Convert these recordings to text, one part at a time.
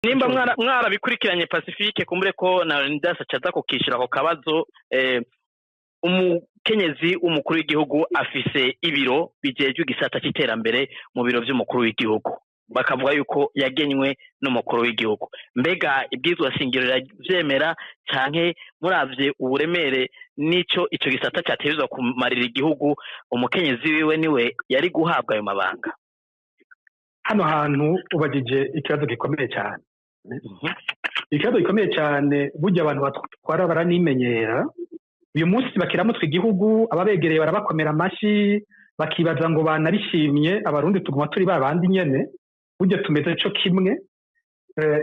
Nimba mwarabikurikiranye Pacifique, kumbure ko na Leonidas acaza kukishura ako kabazo. Umukenyezi w'umukuru w'igihugu afise ibiro bijejwe igisata c'iterambere mu biro vy'umukuru w'igihugu, bakavuga yuko yagenywe n'umukuru w'igihugu. Mbega ibwirizwa shingiro riravyemera, canke muravye uburemere n'ico ico gisata categerezwa kumarira igihugu, umukenyezi wiwe niwe yari guhabwa ayo mabanga? Hano hantu ubagije ikibazo gikomeye cyane, ikibazo gikomeye cyane. Burya abantu batwara baranimenyera. Uyu munsi bakiramutwa igihugu, ababegereye barabakomera amashyi, bakibaza ngo banarishimye. Abarundi tuguma turi ba bandi nyene, burya tumeze co kimwe.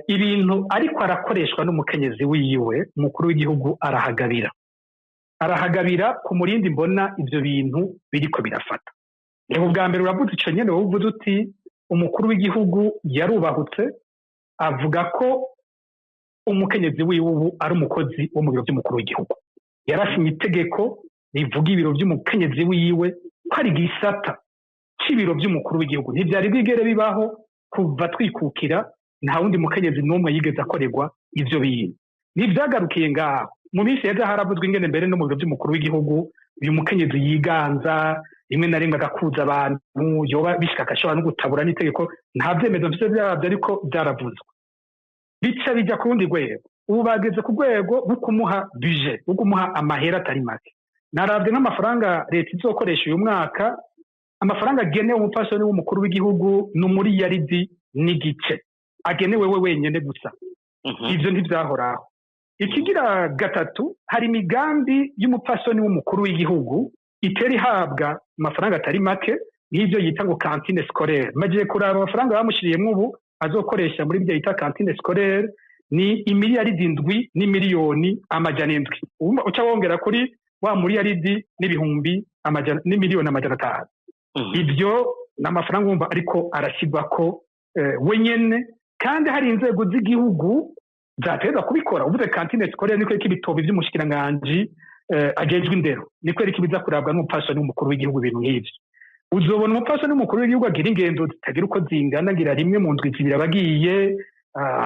Ibintu ariko arakoreshwa n'umukenyezi wiwe, umukuru w'igihugu arahagabira, arahagabira ku murindi. Mbona ivyo bintu biriko birafata. Reba, ubwa mbere uravuze ico nyene, wowe uvuze uti umukuru w'igihugu yarubahutse avuga ko umukenyezi wiwe ubu ari umukozi wo mu biro by'umukuru w'igihugu. Yarasinye itegeko rivuga ibiro by'umukenyezi wiwe ko ari igisata c'ibiro by'umukuru w'igihugu. Ntivyari bwigere bibaho kuva twikukira, nta wundi mukenyezi n'umwe yigeze akorerwa ivyo bintu. Ntivyagarukiye ngaho. Mu minsi yaza haravuzwe ingene mbere no mu biro by'umukuru w'igihugu uyu mukenyezi yiganza, rimwe na rimwe agakuza abantu, yoba bishika agashobora no gutabura n'itegeko. Nta vyemezo mfise vyabyo, ariko vyaravuzwe, bica bijya ku rundi rwego. Ubu bageze ku rwego rwo kumuha budget, rwo kumuha amahera atari make. Naravye nk'amafaranga leta izokoresha uyu mwaka, amafaranga agenewe umupfasoni w'umukuru w'igihugu ni 1,5 miliyari agenewe we wenyene gusa. Ivyo ntivyahoraho. Ikigira gatatu, hari imigambi y'umupfasoni w'umukuru w'igihugu itera ihabwa amafaranga atari make, nk'ivyo yita ngo cantine scolaire. Magiye kuraba amafaranga bamushiriyemwo ubu azokoresha muri ibyo yita cantine scolaire, ni 7 miliyoni 700 miliyoni. Uca wongera kuri wa muriyaridi n'ibihumbi amajana n'imiliyoni 500. Ibyo ni amafaranga wumva ariko arashyirwa ko wenyene, kandi hari inzego z'igihugu zateza kubikora. Uvuze cantine scolaire, niko ibitobi vy'umushikiranganji ajejwe indero, niko eriko ibiza kurabwa n'umupfasoni w'umukuru w'igihugu? Ibintu nk'ivyo, uzobona umupfasoni w'umukuru w'igihugu agira ingendo zitagira uko zingana, ngira rimwe mu ndwi 2 abagiye,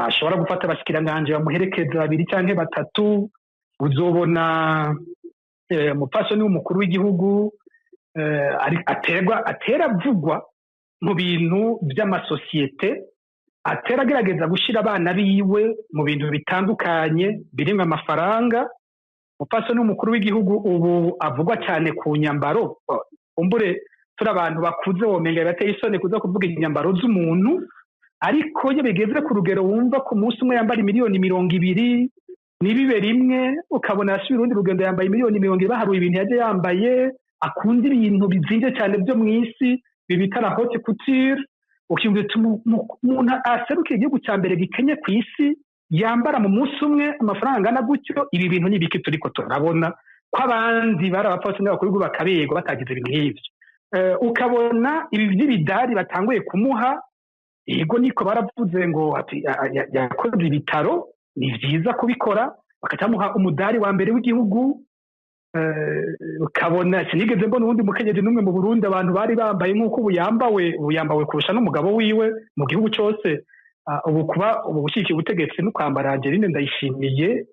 ashobora gufata abashikiranganji bamuherekeza babiri canke batatu. Uzobona umupfasoni w'umukuru w'igihugu aterwa, atera avugwa mu bintu by'amasosiyete, atera agerageza gushyira abana biwe mu bintu bitandukanye birimo amafaranga. Umupfasoni w'umukuru w'igihugu ubu avugwa cyane ku nyambaro. Umbure turi abantu bakuze, womenga birateye isoni kuza kuvuga inyambaro z'umuntu, ariko iyo bigeze ku rugero wumva ku munsi umwe yambara miliyoni 20, ntibibe rimwe, ukabona yasubiye urundi rugendo yambaye miliyoni 20, baharuye ibintu yaje yambaye, akunda ibintu bizinvye cyane byo mu isi bibita la haute couture, ukiyumvira uti umuntu aserukiye igihugu cya mbere gikenye ku isi yambara mu munsi umwe amafaranga angana gutyo, ibi bintu ni ibiki turiko turabona, ko abandi bari abapfasoni n'abakuru b'igihugu bakaberwa batagize ibintu nk'ivyo? Ukabona ibi by'ibidari batanguye kumuha. Yego, niko baravuze ngo ati yakoze ibitaro, ni vyiza kubikora, bakacamuha umudari wa mbere w'igihugu. Ukabona sinigeze mbona uwundi mukenyezi n'umwe mu Burundi abantu bari bambaye nk'uko ubu yambawe, ubu yambawe kurusha n'umugabo wiwe mu gihugu cose. Ubu kuba ubu gushyigikira ubutegetsi no kwambara Angeline Ndayishimiye,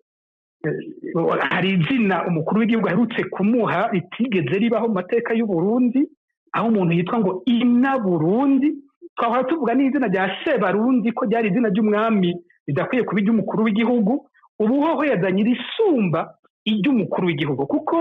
hari izina umukuru w'igihugu aherutse kumuha ritigeze ribaho mu mateka y'u Burundi, aho umuntu yitwa ngo Ina Burundi. Twahora tuvuga n'izina rya Sebarundi ko ryari izina ry'umwami ridakwiye kuba iry'umukuru w'igihugu. Ubu hoho yazanye irisumba iry'umukuru w'igihugu, kuko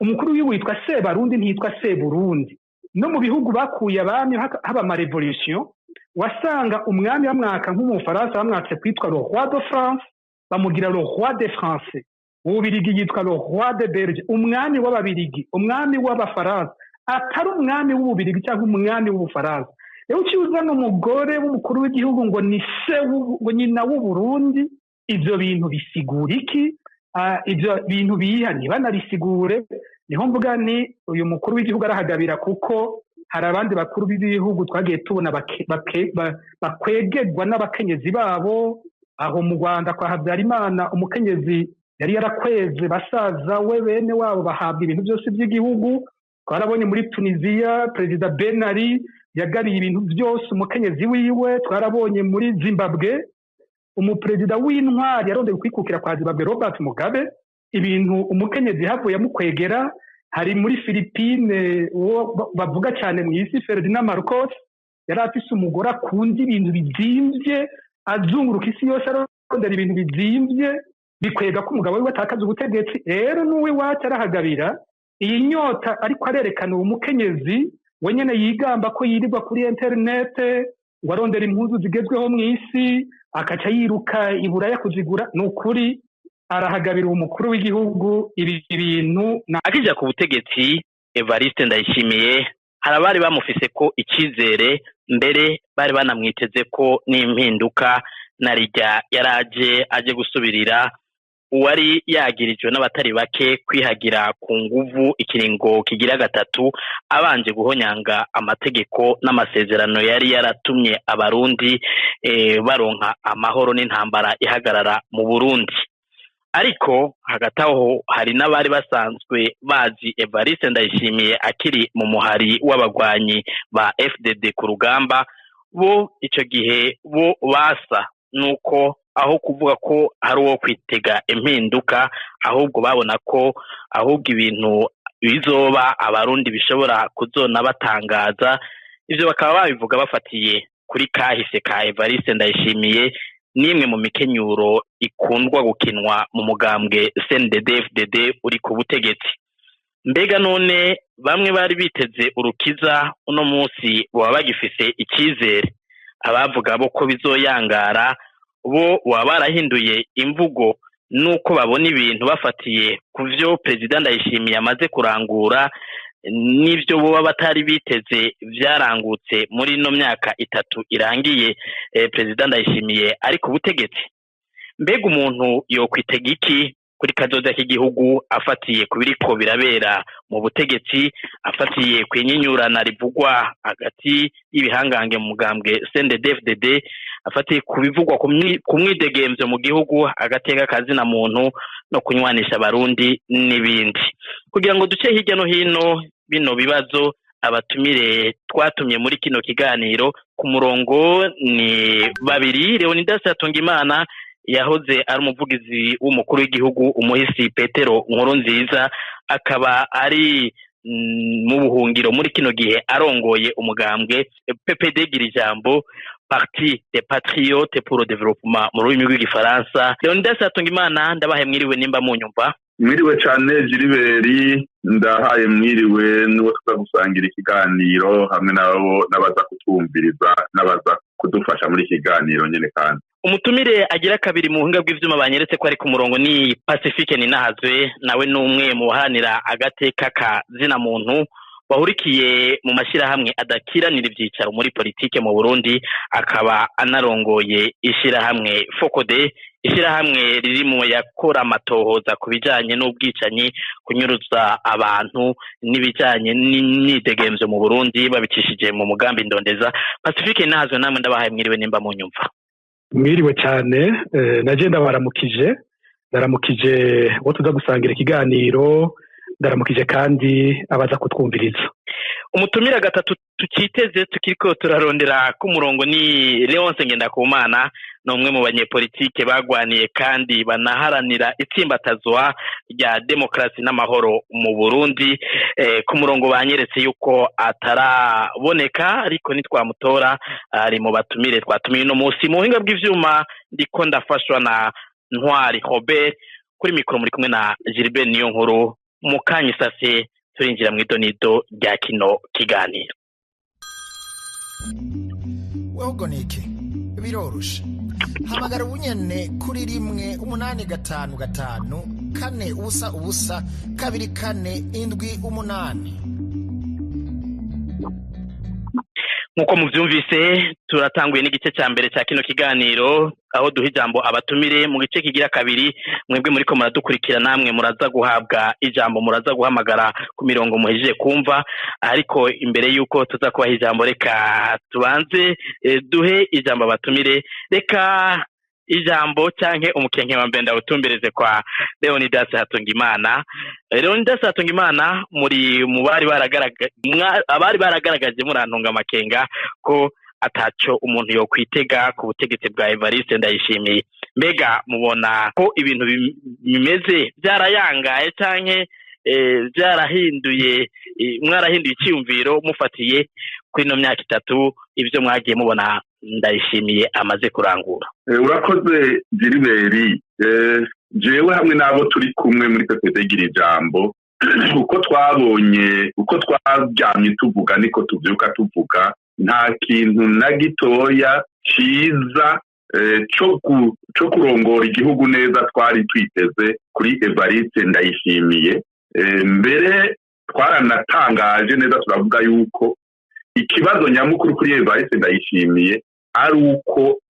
umukuru w'igihugu yitwa Sebarundi, ntiyitwa Seburundi. No mu bihugu bakuye abami haba ama révolution, wasanga umwami bamwaka, nk'umufaransa bamwatse kwitwa le roi de France, bamugira le roi des Français. Ububirigi yitwa le roi de Belge, umwami w'Ababirigi, umwami w'Abafaransa, atari umwami w'Ububirigi cyangwa umwami w'Ubufaransa. Rero uciye uzana umugore w'umukuru w'igihugu ngo ni se ngo nyina w'Uburundi, ivyo bintu bisigura iki? Ivyo bintu biha ntibanabisigure. Niho mvuga ni uyu mukuru w'igihugu arahagabira, kuko hari abandi bakuru b'ibihugu twagiye tubona bakwegegwa n'abakenyezi babo. Aho mu Rwanda kwa Habyarimana, umukenyezi yari yarakweze basaza we, bene wabo, bahabwa ibintu byose by'igihugu. Twarabonye muri Tunisiya Perezida Ben Ali yagabiye ibintu byose umukenyezi wiwe. Twarabonye muri Zimbabwe. Umuperezida w'intwari yarondeye kwikukira kwa Zimbabwe, Robert Mugabe, ibintu umukenyezi havuye amukwegera. Hari muri Philippine uwo bavuga cyane mu isi, Ferdinand Marcos, yari afise umugore akunda ibintu bizimvye, azunguruka isi yose arondera ibintu bizimvye, bikwega ko umugabo wiwe atakaza ubutegetsi. Rero n'uw'iwacu arahagabira iyi nyota, ariko arerekana uwo mukenyezi we nyene yigamba ko yirirwa kuri interinete ngo arondera impuzu zigezweho mu isi, akaca yiruka i Buraya kuzigura. Ni ukuri arahagabira umukuru w'igihugu ibi bintu. Akija ku butegetsi, Evariste Ndayishimiye, hari abari bamufise ko icyizere, mbere bari banamwiteze ko n'impinduka, narijya yaraje aje gusubirira uwari yagirijwe n'abatari bake kwihagira ku nguvu ikiringo kigira gatatu, abanje guhonyanga amategeko n'amasezerano yari yaratumye Abarundi baronka amahoro n'intambara ihagarara mu Burundi. Ariko hagati aho hari n'abari basanzwe bazi Evariste Ndayishimiye akiri mu muhari w'abagwanyi ba FDD ku rugamba, bo ico gihe bo basa nuko aho kuvuga ko hari uwo kwitega impinduka, ahubwo babona ko ahubwo ibintu bizoba Abarundi bishobora kuzona batangaza. Ivyo bakaba babivuga bafatiye kuri kahise ka Evariste Ndayishimiye n'imwe mu mikenyuro ikundwa gukinwa mu mugambwe CNDD-FDD uri ku butegetsi. Mbega none bamwe bari biteze urukiza, uno munsi baba bagifise icyizere? Abavuga bo ko bizoyangara bo baba barahinduye imvugo nuko babona ibintu bafatiye ku vyo Perezida Ndayishimiye amaze kurangura n'ibyo boba batari biteze vyarangutse muri ino myaka 3 irangiye Perezida Ndayishimiye ari ku butegetsi. Mbega umuntu yokwitega iki kuri kazoza k'igihugu afatiye ku biriko birabera mu butegetsi, afatiye ku inyinyurana rivugwa hagati y'ibihangange mu mugambwe CNDD-FDD, afatiye ku bivugwa ku mwidegemvyo mu gihugu, agateka kazina muntu no kunywanisha Abarundi n'ibindi? Kugira ngo duce hirya no hino bino bibazo, abatumire twatumye muri kino kiganiro ku murongo ni babiri: Leonidas Hatungimana yahoze ari umuvugizi w'umukuru w'igihugu umuhisi Petero Nkurunziza, akaba ari mu buhungiro muri kino gihe, arongoye umugambwe PPD Girijambo, Parti des Patriotes pour le Développement mu rurimi rw'igifaransa. Leonidas Hatungimana, ndabahe mwiriwe nimba munyumva. Mwiriwe cyane Gilbert, ndahaye mwiriwe n'uwo tuza gusangira ikiganiro hamwe nabo n'abaza kutwumviriza n'abaza kudufasha muri ikiganiro nyene. Kandi umutumire agira kabiri mu buhinga bw'ivyuma banyeretse ko ari ku murongo ni Pacifique Ninahazwe, nawe ni umwe mu baharanira agateka ka zina muntu bahurikiye mu mashyirahamwe adakiranira ivyicaro muri politike mu Burundi, akaba anarongoye ishirahamwe FOCODE, ishirahamwe riri mu yakora amatohoza ku bijanye n'ubwicanyi, kunyuruza abantu n'ibijanye n'imyidegemvyo mu Burundi babicishije mu mugambi Ndondeza. Pacifique Ninahazwe, namwe ndabahaye mwiriwe nimba munyumva. Mwiriwe cyane, naje ndabaramukije, ndaramukije uwo tuza gusangira ikiganiro, ndaramukije kandi abaza kutwumviriza. Umutumira gatatu tukiteze tukiriko turarondera ku murongo ni Leonce Ngendakumana, ni umwe mu banyepolitike bagwaniye kandi banaharanira itsimbatazwa rya demokarasi n'amahoro mu Burundi. Ku murongo banyeretse yuko ataraboneka, ariko nitwamutora ari mu batumire twatumiye uno munsi. Mu buhinga bw'ivyuma ndiko ndafashwa na Ntwari Robert, kuri mikoro muri kumwe na Gilbert Niyonkuru. Mu kanya isase turinjira mu idonido rya kino kiganiro. Weho niki biroroshe, hamagara ubunyene kuri 1 855 4 0 0 2 4 7 8. Nk'uko muvyumvise, turatanguye n'igice cya mbere cya kino kiganiro, aho duha ijambo abatumire. Mu gice kigira kabiri, mwebwe muriko muradukurikira namwe muraza guhabwa ijambo, muraza guhamagara ku mirongo muhejeje kumva. Ariko imbere y'uko tuza kubaha ijambo, reka tubanze duhe ijambo abatumire. Reka ijambo canke umukenke wa mbere ndawutumbereze kwa Leonidas Hatungimana. Leonidas Hatungimana, muri mu bari baragaragaje, abari baragaragaje, murantunga amakenga ko ataco umuntu yokwitega ku butegetsi bwa Evariste Ndayishimiye. Mbega mubona ko ibintu bimeze byarayangaye canke byarahinduye, mwarahinduye icyiyumviro mufatiye kuri ino myaka 3 ibyo mwagiye mubona Ndayishimiye amaze kurangura? Urakoze Gilbert. Jewe hamwe n'abo turi kumwe muri PPD Gira Ijambo, uko twabonye, uko twaryamye tuvuga niko tuvyuka tuvuga, nta kintu na gitoya ciza co kurongora igihugu neza twari twiteze kuri Evariste Ndayishimiye. Mbere twaranatangaje neza turavuga yuko ikibazo nyamukuru kuri Evariste Ndayishimiye ari uko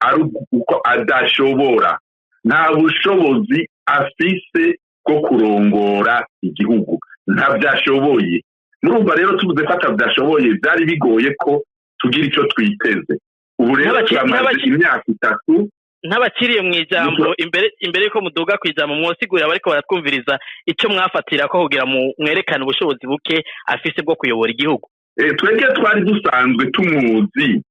adashobora, nta bushobozi afise bwo kurongora igihugu, ntavyashoboye. Murumva rero tuvuze ko atavyashoboye byari bigoye ko tugira ico twiteze. Ubu rero turamaze imyaka 3 ntabakiriye mu ijambo. Imbere yuko muduga ku ijambo, mwosigurira bariko baratwumviriza ico mwafatira ko kugira mwerekane ubushobozi buke afise bwo kuyobora igihugu. Twebwe twari dusanzwe tumuzi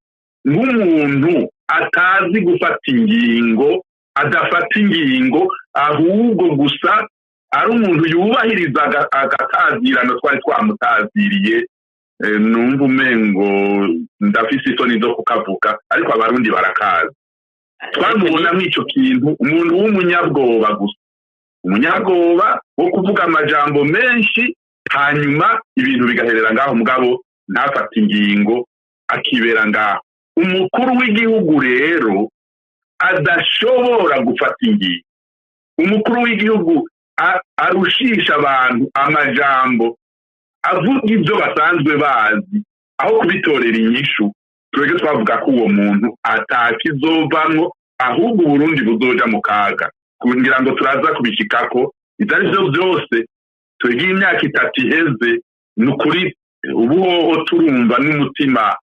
nk'umuntu atazi gufata ingingo, adafata ingingo, ahubwo gusa ari umuntu yubahiriza agatazirano twari twamutaziriye. Numva umengo ndafise isoni zo kukavuga, ariko abarundi barakazi. Twamubona nk'ico kintu, umuntu w'umunyabwoba gusa, umunyabwoba wo kuvuga amajambo menshi, hanyuma ibintu bigaherera ngaho, mugabo ntafate ingingo, akibera ngaho. Umukuru w'igihugu rero adashobora gufata ingingo, umukuru w'igihugu arushisha abantu amajambo, avuga ibyo basanzwe bazi aho kubitorera inyishu. Twebwe twavuga ko uwo muntu atakizovamwo, ahubwo Uburundi buzoja mu kaga. Kugira ngo turaza kubishikako, ivyo ari vyo vyose twebwe imyaka 3 iheze, ni ukuri ubuhoho turumva n'umutima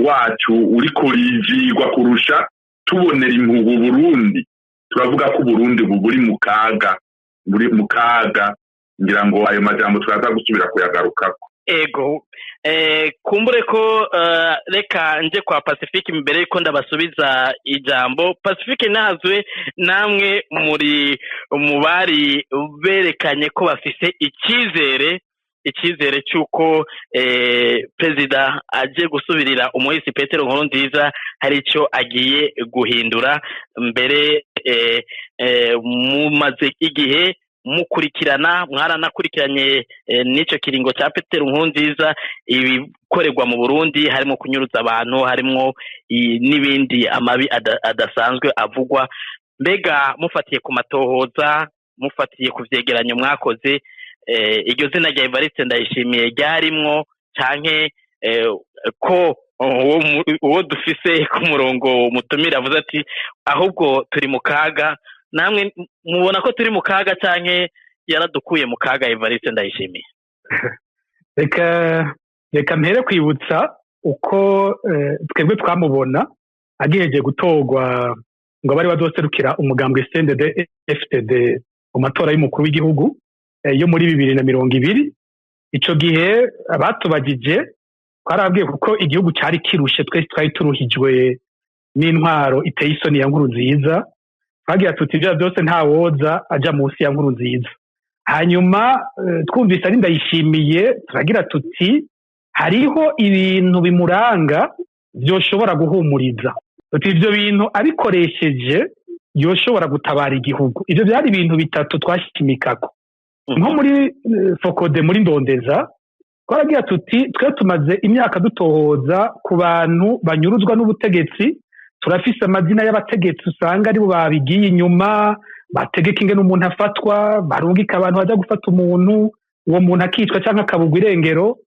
wacu uriko urijigwa kurusha tubonera impugu Burundi. Turavuga ko Uburundi buri mu kaga, buri mu kaga. Ngira ngo ayo majambo turaza gusubira kuyagarukako. Ego, kumbure ko reka nje kwa Pacifique imbere yuko ndabasubiza ijambo. Pacifique nahazwe, namwe muri mu bari berekanye ko bafise icyizere cy'uko perezida aje gusubirira umuhisi Petero Nkurunziza hari icyo agiye guhindura. Mbere mumaze igihe mukurikirana, mwaranakurikiranye n'ico kiringo ca Petero Nkurunziza ibikorerwa mu Burundi, harimo kunyuruza abantu, harimo n'ibindi amabi adasanzwe avugwa. Mbega mufatiye ku matohoza, mufatiye ku vyegeranyo mwakoze, iryo zina rya Evariste Ndayishimiye ryarimwo, canke ko uwo dufise ku murongo mutumira avuze ati ahubwo turi mu kaga, namwe mubona ko turi mu kaga canke yaradukuye mu kaga Evariste Ndayishimiye? Reka mpere kwibutsa uko twebwe twamubona agiheje gutorwa ngo bari bazoserukira umugambwe CNDD FDD mu matora y'umukuru w'igihugu yo muri 2020. Ico gihe abatubagije twarabwiye kuko igihugu cari kirushe, twese twari turuhijwe n'intwaro iteye isoni ya Nkurunziza. Twagira tuti ivyo byose nta woza aja munsi ya Nkurunziza. Hanyuma twumvise ari Ndayishimiye, turagira tuti hariho ibintu bimuranga vyoshobora guhumuriza, tuti ivyo bintu abikoresheje yoshobora gutabara igihugu. Ivyo byari ibintu bitatu twashimikako. Nko muri Fokode muri Ndondeza twaragira tuti twe tumaze imyaka dutohoza ku bantu banyuruzwa n'ubutegetsi, turafise amazina y'abategetsi usanga aribo babigiye inyuma, bategeka ingene umuntu afatwa, barungika abantu baja gufata umuntu, uwo muntu akicwa canke akabugwa irengero.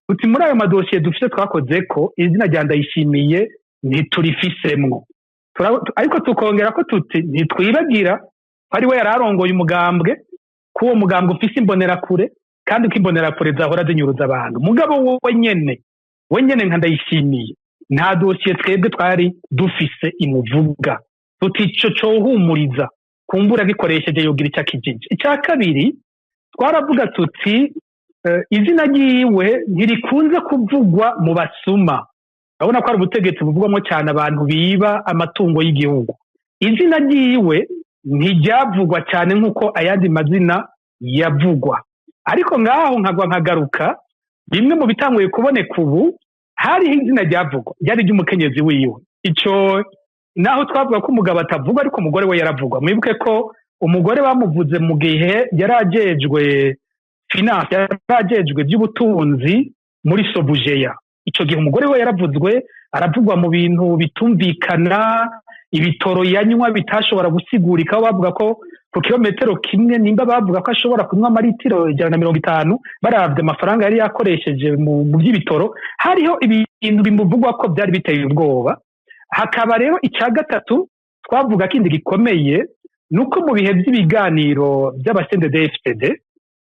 Tuti muri ayo madosiye dufise twakoze ko izina rya Ndayishimiye ntiturifisemwo. Ariko tukongera ko tuti ntitwibagira ko ari we yararongoye umugambwe, ko uwo mugambwe ufise imbonerakure, kandi ko imbonerakure zahora zinyuruza abantu. Mugabo wenyene nka Ndayishimiye nta dosiye twebwe twari dufise imuvuga. Tuti ico cohumuriza kumbura gikoresheje yogira ico akijije. Icya kabiri twaravuga tuti izina ryiwe ntirikunze kuvugwa mu basuma. Urabona ko ari ubutegetsi buvugwamo cyane abantu biba amatungo y'igihugu. Izina ryiwe ntiryavugwa cyane nk'uko ayandi mazina yavugwa. Ariko ngaho nkagwa nkagaruka, bimwe mu bitanguye kuboneka ubu, hariho izina ryavugwa ryari ry'umukenyezi wiwe. Ico naho twavuga ko umugabo atavugwa, ariko umugore we yaravugwa. Mwibuke ko umugore bamuvuze mu gihe yari ajejwe finance, yari ajejwe iby'ubutunzi muri Sobujeya. Ico gihe umugore we yaravuzwe, aravugwa mu bintu bitumvikana, ibitoro yanywa bitashobora gusigurika, aho bavuga ko ku kilometero kimwe nimba bavuga ko ashobora kunywa amaritiro 150, baravye amafaranga yari yakoresheje mu by'ibitoro. Hariho ibintu bimuvugwa ko byari biteye ubwoba. Hakaba rero icya gatatu twavuga kindi gikomeye, nuko mu bihe by'ibiganiro by'aba CNDD-FDD,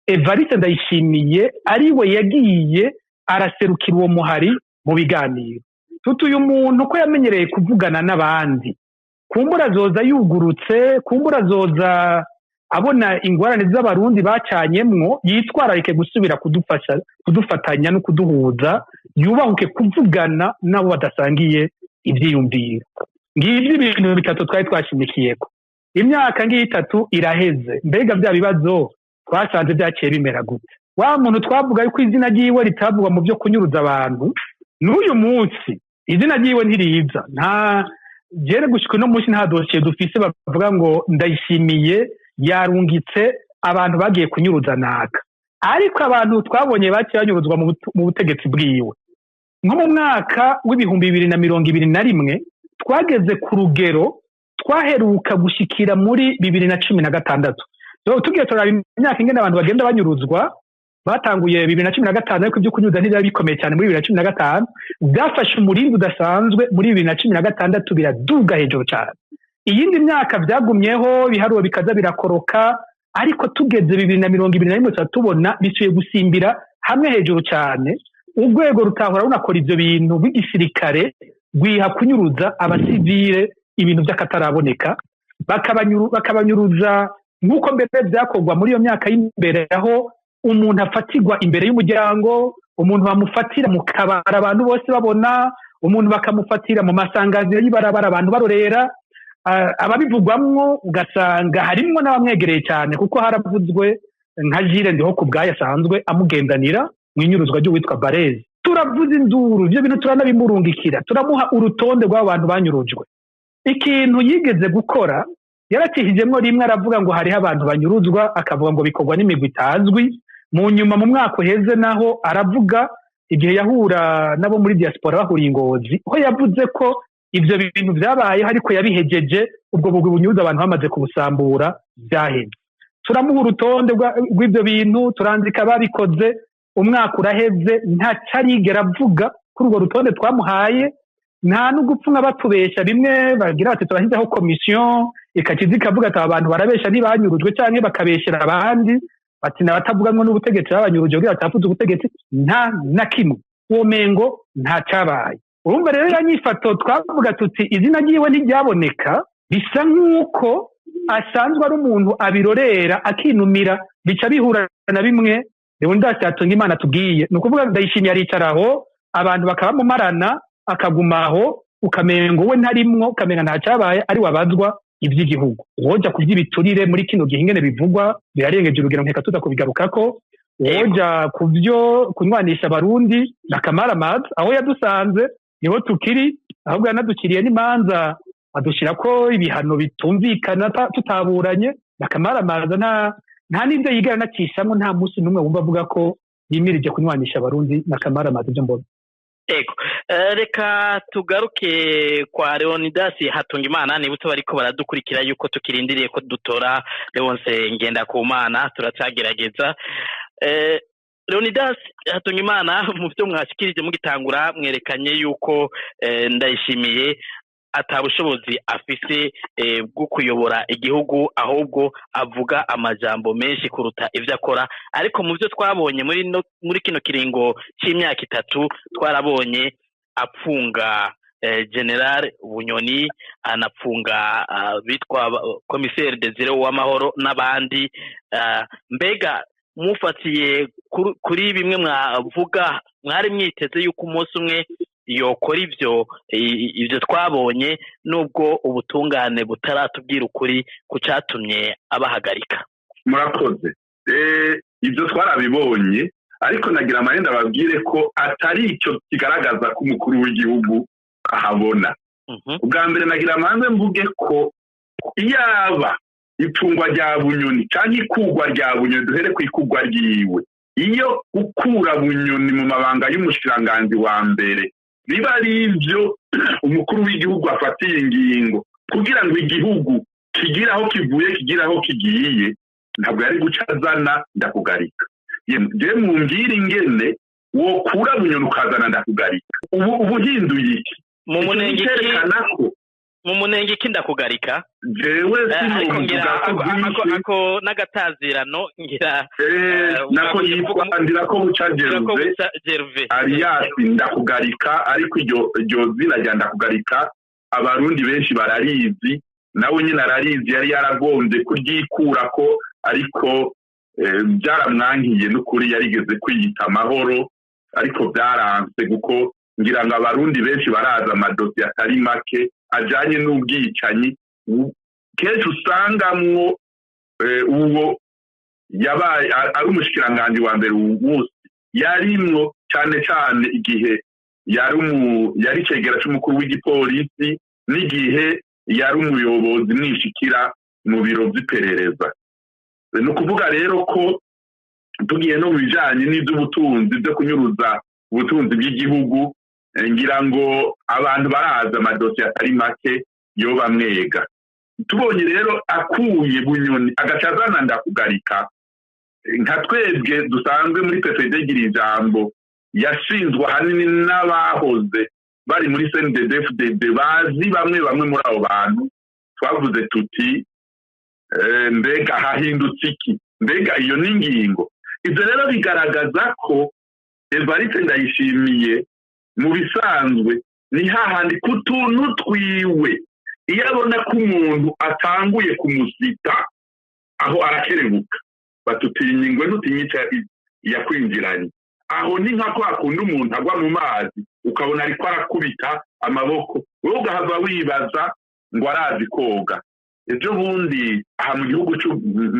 Evariste Ndayishimiye ari we yagiye araserukira uwo muhari mu biganiro. Tuti uyu muntu ko yamenyereye kuvugana n'abandi, kumbura azoza yugurutse, kumbura azoza abona ingorane z'Abarundi bacanyemwo, yitwararike gusubira kudufasha, kudufatanya no kuduhuza, yubahuke kuvugana n'abo badasangiye ivyiyumviro. Ngivyo ibintu bitatu twari twashimikiyeko. Imyaka ngiyi itatu iraheze, mbega bya bibazo twasanze byaciye bimera gute? Wa muntu twavuga yuko izina ryiwe ritavugwa mu byo kunyuruza abantu, n'uyu munsi izina ryiwe ntiriza. Nta jere gushika uno munsi nta dosiye dufise bavuga ngo Ndayishimiye yarungitse abantu bagiye kunyuruza naka. Ariko abantu twabonye baciye banyuruzwa mu butegetsi bwiwe, nko mu mwaka w'2021 twageze ku rugero twaheruka gushikira muri 2016. So, tugiye turaba imyaka ingene abantu bagenda banyuruzwa, batanguye 2015, ariko ibyo kunyuza ntibyari bikomeye cyane muri 2015. Byafashe umurindi udasanzwe muri 2016, biraduga hejuru cyane. Iyindi myaka byagumyeho, ibiharuro bikaza birakoroka, ariko tugeze 2021 tuba tubona bisubiye gusimbira hamwe hejuru cyane. Urwego rutahora runakora ivyo bintu rw'igisirikare rwiha kunyuruza abasivile ibintu by'akataraboneka, bakabanyuruza nk'uko mbere byakorwa muri iyo myaka y'imbere, aho umuntu afatirwa imbere y'umuryango, umuntu bamufatira mu kabara abantu bose babona, umuntu bakamufatira mu masangaziro y'ibarabara abantu barorera. Ababivugwamwo ugasanga harimwo n'abamwegereye cyane, kuko haravuzwe nka Jire Ndiho ku bwayo asanzwe amugendanira mu inyuruzwa ry'uwitwa Barezi. Turavuza induru, ibyo bintu turanabimurungikira, turamuha urutonde rw'abo bantu banyurujwe. Ikintu yigeze gukora, yarakihijemwo rimwe, aravuga ngo hariho abantu banyuruzwa, akavuga ngo bikorwa n'imigwi itazwi. Mu nyuma, mu mwaka uheze naho, aravuga igihe yahura nabo muri diaspora bahuriye i Ngozi, ko yavuze ko ivyo bintu vyabayeho, ariko yabihejeje ubwo bugwi bunyuruza abantu bamaze kubusambura, byaheze. Turamuha urutonde rw'ivyo bintu, turandika ababikoze. Umwaka uraheze, ntacarigera avuga kuri urwo rutonde twamuhaye. Nta n'ugupfunga batubesha bimwe bagira bati turashyizeho komisiyo, ikakiza ikavuga ati aba bantu barabesha, ntibanyurujwe, canke bakabeshera abandi bati n'abatavuganwa n'ubutegetsi babanyuruje kugira batafuze ubutegetsi. Nta na kimwe, uwo mengo nta cyabaye. Urumva rero ya nyifato twavuga tuti izina ryiwe ntiryaboneka, bisa nk'uko asanzwe ari umuntu abirorera akinumira, bica bihura na bimwe Leonidas Hatungimana tubwiye. Ni ukuvuga Ndayishimiye aricara aho, abantu bakabamumarana, akaguma aho, ukamengo we ntarimwo, ukamenga nta cyabaye, ari wabazwa iby'igihugu. Woja ku by'ibiturire muri kino gihe ingene bivugwa birarengeje urugero, nkeka tuza kubigarukako. Woja ku byo kunywanisha Abarundi na kamaramaza, aho yadusanze niho tukiri, ahubwo yanadukiriye n'imanza, adushyira ko ibihano bitumvikana tutaburanye. Na kamaramaza, nta n'ibyo yigera anacishamo, nta munsi n'umwe wumva avuga ko yimirije kunywanisha Abarundi. Na kamaramaza ibyo mbona. Ego, reka tugaruke kwa Leonidas Hatungimana. Nibutse bariko baradukurikira yuko tukirindiriye ko dutora Leonce Ngendakumana, turacagerageza. Leonidas Hatungimana, mu byo mwashikirije mugitangura, mwerekanye yuko Ndayishimiye ata bushobozi afise bwo kuyobora igihugu, ahubwo avuga amajambo menshi kuruta ivyo akora. Ariko mu byo twabonye muri no, muri kino kiringo c'imyaka 3, twarabonye apfunga General Bunyoni, anapfunga bitwa Commissaire Desire Uwamahoro n'abandi. Mbega mufatiye kuri bimwe mwavuga, mwari mwiteze yuko umunsi umwe yokora ivyo twabonye, nubwo ubutungane butaratubwira ukuri ku catumye abahagarika? Murakoze. Ibyo twarabibonye, ariko nagira amahenda ababwire ko atari icyo kigaragaza ko umukuru w'igihugu ahabona. Ubwa mbere nagira amahenda mvuge ko iyaba ifungwa rya Bunyoni cyangwa ikugwa rya Bunyoni, duhere ku ikugwa ryiwe, iyo gukura Bunyoni mu mabanga y'umushikiranganji wa mbere biba ari ibyo umukuru w'igihugu afatiye ingingo kugira ngo igihugu kigire aho kivuye kigire aho kigiye, ntabwo yari guca azana Ndakugarika. Yewe mumbwire ingene wokura Bunyoni ukazana Ndakugarika, ubu ubuhinduye iki? Mu munenge iki Ndakugarika? Jewe sinovuga ko n'agatazirano ngira nako yitwa Ndirakobuca Gerve alias Ndakugarika, ariko iryo zina rya Ndakugarika abarundi benshi bararizi, nawe nyine ararizi, yari yaragombye kuryikurako ariko byaramwankiye n'ukuri, yarigeze kwiyita amahoro ariko byaranse, kuko ngira ngo abarundi benshi baraza amadosiye atari make ajanye n'ubwicanyi kenshi usangamwo uwo yabaye ari umushikiranganji wa mbere uwo yarimwo cyane cyane igihe yari cegera c'umukuru w'igipolisi n'igihe yari umuyobozi mwishikira mu biro vy'iperereza. Ni ukuvuga rero ko tugiye no mu bijanye n'ivy'ubutunzi byo kunyuruza ubutunzi bw'igihugu, ngira ngo abantu baraza amadosiye atari make yo bamwega. Tubonye rero akuye Bunyoni agaca azana Ndakugarika, nka twebwe dusanzwe muri PPD gira ijambo yashinzwe ahanini n'abahoze bari muri CNDD-FDD, bazi bamwe bamwe muri abo bantu, twavuze tuti mbega hahindutse iki? Mbega iyo ni ingingo. Ivyo rero bigaragaza ko Evariste Ndayishimiye mu bisanzwe ni hahandi ku tuntu twiwe, iyo abona ko umuntu atanguye kumusita aho arakerebuka, batutinya ingwe ntutinyica yakwinjiranye. Aho ni nka kwa kundi umuntu agwa mu mazi ukabona ariko arakubita amaboko, wowe ugahava wibaza ngo arazi koga. Ejo bundi aha mu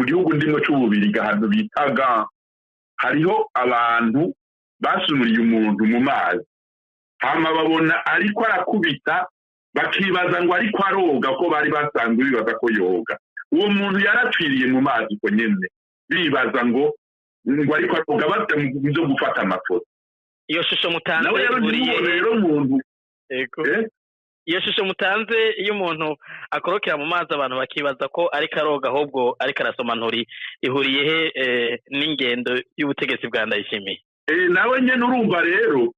gihugu ndimo c'Ububirigi, ahantu bitaga, hariho abantu basunuriye umuntu mu mazi, hama babona ariko arakubita, bakibaza ngo ariko aroga, ko bari basanzwe bibaza ko yoga. Uwo muntu yarapfiriye mu mazi uko nyene, bibaza ngo ariko aroga, bata mu byo gufata amafoto. Iyo shusho mutanze rero umuntu iyo shusho mutanze iyo umuntu akorokera mu mazi abantu bakibaza ko ariko aroga ahubwo ariko arasoma nturi, ihuriye he n'ingendo y'ubutegetsi bwa Ndayishimiye? Nawe nyene urumva rero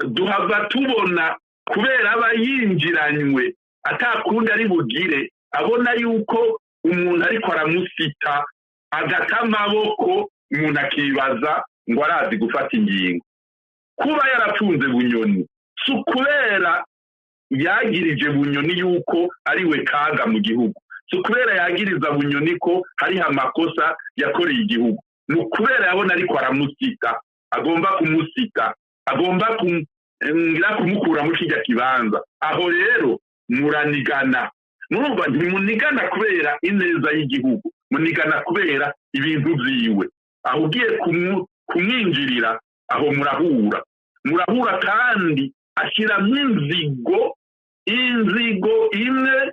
duhava tubona kubera aba yinjiranywe atakundi ari bugire, abona yuko umuntu ariko aramusita agata amaboko, umuntu akibaza ngo arazi gufata ingingo. Kuba yarapfunze Bunyoni si ukubera yagirije Bunyoni yuko ari we kaga mu gihugu, si ukubera yagiriza Bunyoni ko hariho amakosa yakoreye igihugu, ni ukubera yabona ariko aramusita, agomba kumusita, agomba kumukura mu kijya kibanza. Aho rero muranigana, murumva ntimunigana kubera ineza y'igihugu, munigana kubera ibintu vyiwe. Aho ugiye kumwinjirira aho murahura, kandi ashiramwo inzigo imwe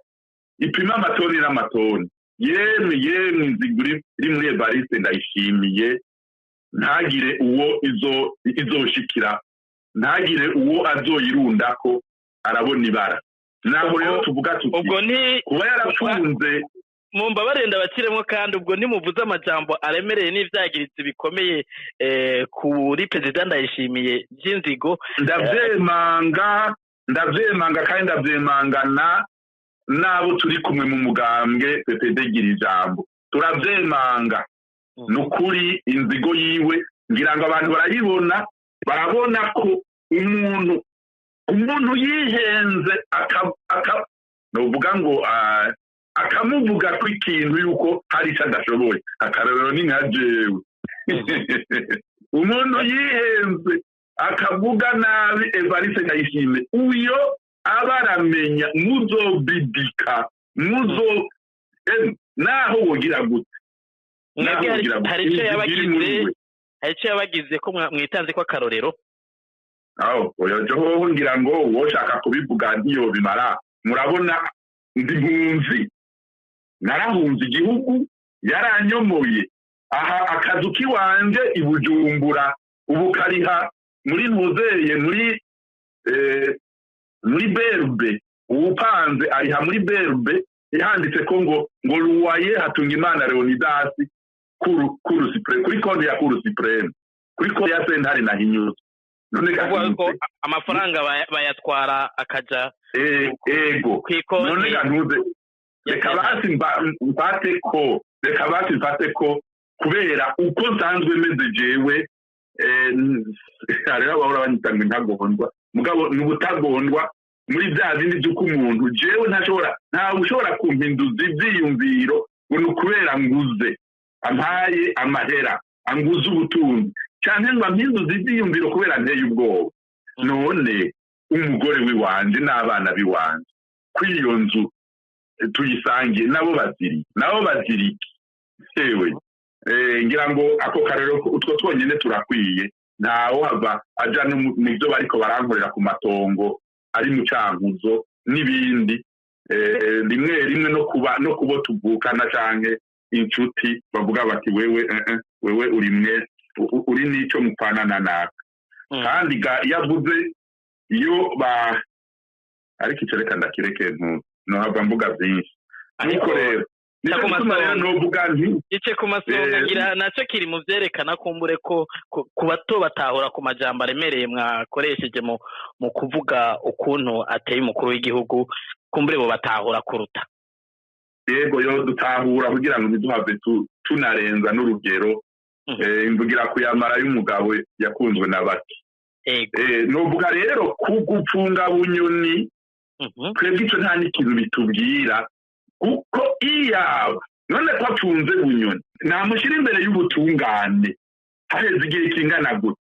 ipima amatoni n'amatoni. Yemwe inzigo iri muri Evariste Ndayishimiye, ntagire uwo izoshikira, ntagire uwo azoyirundako, arabona ibara. Naho rero tuvuga tuti ubwo ni kuba yarafunze mumbabarire ndabakiremo, kandi ubwo ntimuvuze amajambo aremereye n'ivyagiritsi bikomeye kuri Perezida Ndayishimiye by'inzigo. Ndavyemanga kandi ndavyemangana n'abo turi kumwe mu mugambwe PPD gira ijambo, turavyemanga. Nukuri inzigo yiwe ngira ngo abantu barayibona, barabona ko umuntu yihenze novuga ngo akamuvuga ko ikintu yuko hari icyo adashoboye, akarorero ni nka jewe. Umuntu yihenze akavuga nabi Evariste Ndayishimiye, uyo abaramenya muzobidika muzo naho wogira gute. Hari icyo yabagize ko mwitanze ko akarorero aho oyo joho ngira ngo woshaka kubivuga ntiyo bimara. Murabona ndi mpunzi, narahunze igihugu, yaranyomoye aha akazu kiwanje i Bujumbura, ubu kariha muri ntuzeye muri Berbe, uwupanze ariha muri Berbe, ihanditse ko ngo ruwaye Hatungimana Leonidas kuru supreme, kuri konti ya kuru supreme, kuri konti ya sentare na hinyuza. None ko amafaranga bayatwara akaja ego. None gantuze reka basi mfate ko, reka basi mfate ko kubera uko nsanzwe meze jewe, hariho abahora banyita ngo intagondwa, mugabo ni ubutagondwa muri bya bindi by'uko umuntu jewe ntashobora, ntawe ushobora kumpinduza ibyiyumviro ngo ni ukubera nguze ampaye amahera anguze ubutunzi, canke ngo ampinduze ibyiyumviro kubera nteye ubwoba. None umugore wiwanje n'abana biwanje kuri iyo nzu tuyisangiye nabo baziri, nabo baziriki ewe ngira ngo ako karero utwo twonyene turakwiye. Ntawo hava aja mu byo bariko barankorera ku matongo ari mu Cankuzo n'ibindi, rimwe rimwe no kuba no kubo tuvukana canke inshuti bavuga bati wewe wewe uri mwe uri nico mupfanana naka. Kandi yavuze iyo ba ariko ico reka ndakireke no hava mvuga byinshi. Nuko rero ice ku masonga ngira nacyo kiri mu vyerekana kumbure ko ku bato batahura ku majambo aremereye mwakoresheje mu kuvuga ukuntu ateye umukuru w'igihugu, kumbure bo batahura kuruta. Yego yo dutahura kugira ngo ntiduhave tunarenza n'urugero. Imvugira kuyamara y'umugabo yakunzwe na bake. Novuga rero kugupfunga Bunyoni twebwe ico nta n'ikintu bitubwira, kuko iyaba none ko apfunze Bunyoni namushyira imbere y'ubutungane haheze igihe kingana gute,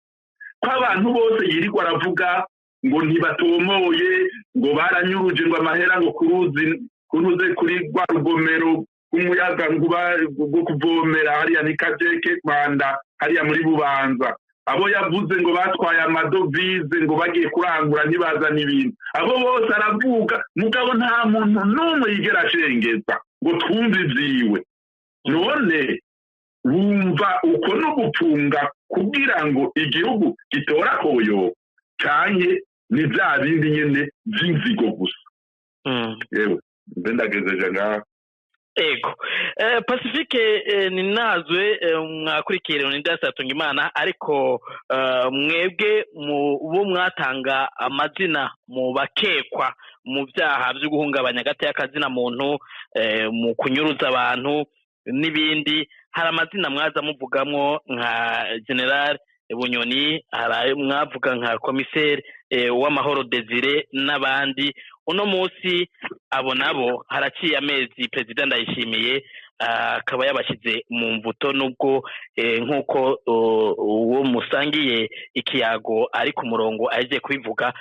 ko abantu bose yirirwa aravuga ngo ntibatomoye, ngo baranyuruje ngo amahera ngo kuruzi kuruze kuri rwa rugomero rw'umuyaga rwo kuvomera hariya ni Kajeke Rwanda hariya muri Bubanza, abo yavuze ngo batwaye amadovize ngo bagiye kurangura ntibazana ibintu, abo bose aravuga, mugabo nta muntu n'umwe yigera ashengeza ngo twumve ivyiwe. None wumva uko no gupfunga kugira ngo igihugu gitora koyo canke ni vya bindi nyene vy'inzigo gusa. Yewe mbe ndagezeje ngaho. Ego Pacifique ninazwe mwakurikiye Leonidas Hatungimana, ariko mwebwe bo mwatanga amazina mu bakekwa mu byaha byo guhungabanya agateka kazina muntu, mu kunyuruza abantu n'ibindi, hari amazina mwaza muvugamwo nka General Bunyoni, hari mwavuga nka Commissaire w'Amahoro Desire n'abandi. Uno munsi abo nabo haraciye amezi President Ndayishimiye akaba yabashyize mu mvuto, nubwo nk'uko uwo musangiye ikiyago ari ku murongo aje kubivuga,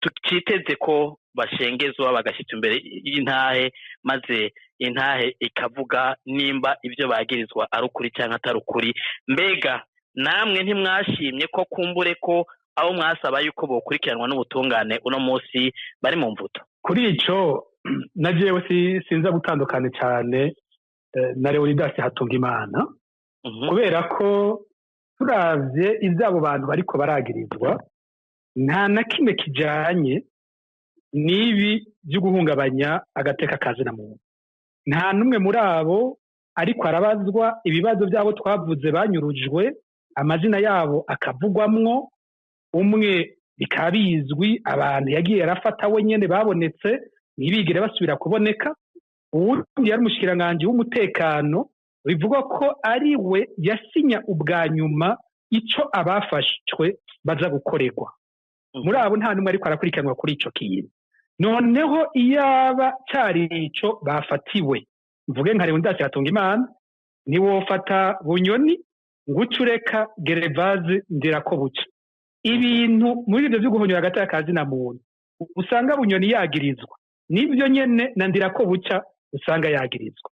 tukiteze ko bashengezwa bagashyitsa imbere y'intahe, maze intahe ikavuga nimba ibyo bagirizwa ari ukuri cyangwa atari ukuri. Mbega namwe ntimwashimye ko kumbure ko aho mwasaba yuko bokurikiranwa n'ubutungane uno munsi bari mu mvuto? Kuri ico na jewe sinza gutandukana cyane na Leonidas Hatungimana, kubera ko turavye ivyabo bantu bariko baragirizwa nta na kimwe kijanye n'ibi byo guhungabanya agateka kazina muntu. Nta numwe muri abo ariko arabazwa ibibazo byabo twavuze banyurujwe, amazina yabo akavugwamwo, umwe bikabizwi abantu yagiye arafata we nyene babonetse ntibigire basubira kuboneka, uwundi yari umushikiranganje w'umutekano bivugwa ko ari we yasinya ubwa nyuma ico abafashwe baza gukorerwa. Muri abo nta numwe ariko arakurikiranwa kuri ico kintu. Noneho iyaba cari ico bafatiwe, mvuge nka Leonidas Hatungimana, ntiwofata Bunyoni ngo uce ureka Gerevaze Ndirakobuca. Ibintu muri ibyo byo guhonyora hagati y'akazina muntu usanga Bunyoni yagirizwa, nibyo nyene na Ndirakobuca usanga yagirizwa.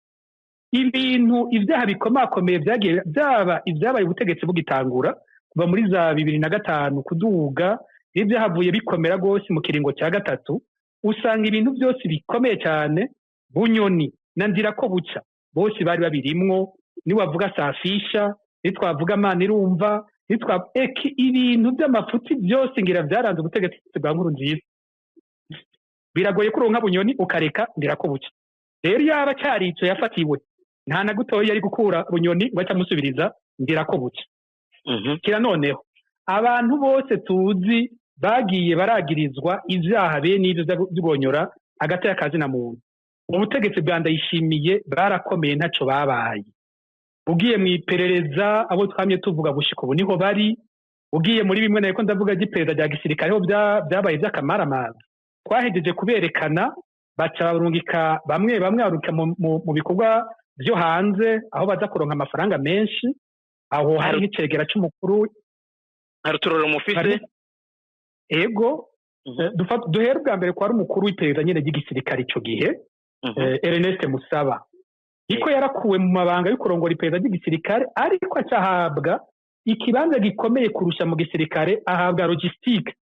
Ibintu ibyaha bikomakomeye byagiye byaba ibyabaye ubutegetsi bugitangura kuva muri za 2005 kuduga, ibyahavuye bikomera rwose mu kiringo cya gatatu, usanga ibintu byose bikomeye cyane Bunyoni na Ndirakobuca bose bari babirimwo. Niwavuga Safisha, nitwavuga Manirumva, nitwa eki, ibintu by'amafuti byose ngira byaranze ubutegetsi bwa Nkurunziza. Biragoye kuronka Bunyoni ukareka Ndirakobuca. Rero yaba cyarico yafatiwe, nta na gutoya yari gukura Bunyoni ngo acamusubiriza Ndirakobuca. Kira noneho abantu bose tuzi bagiye baragirizwa ivyaha bene ivyo by'ugonyora hagati y'akazi na muntu, ubutegetsi bwa Ndayishimiye barakomeye, ntaco babaye. Ugiye mu iperereza, abo twamye tuvuga gushika ubu niho bari. Ugiye muri bimwe nariko ndavuga ry'iperereza rya gisirikare, ho byabaye by'akamaramaza, twahejeje kuberekana, baca barungika bamwe bamwe barungika mu bikorwa byo hanze aho baza kuronka amafaranga menshi. Aho hari nk'icegera c'umukuru. Hari uturorero mufise? Ego, duhere ubwa mbere kwa umukuru w'iperereza nyene ry'igisirikare ico gihe, Ernest Musaba. Niko yarakuwe mu mabanga yo kurongora iperereza ry'igisirikare, ariko acahabwa ikibanza gikomeye kurusha mu gisirikare, ahabwa logistique.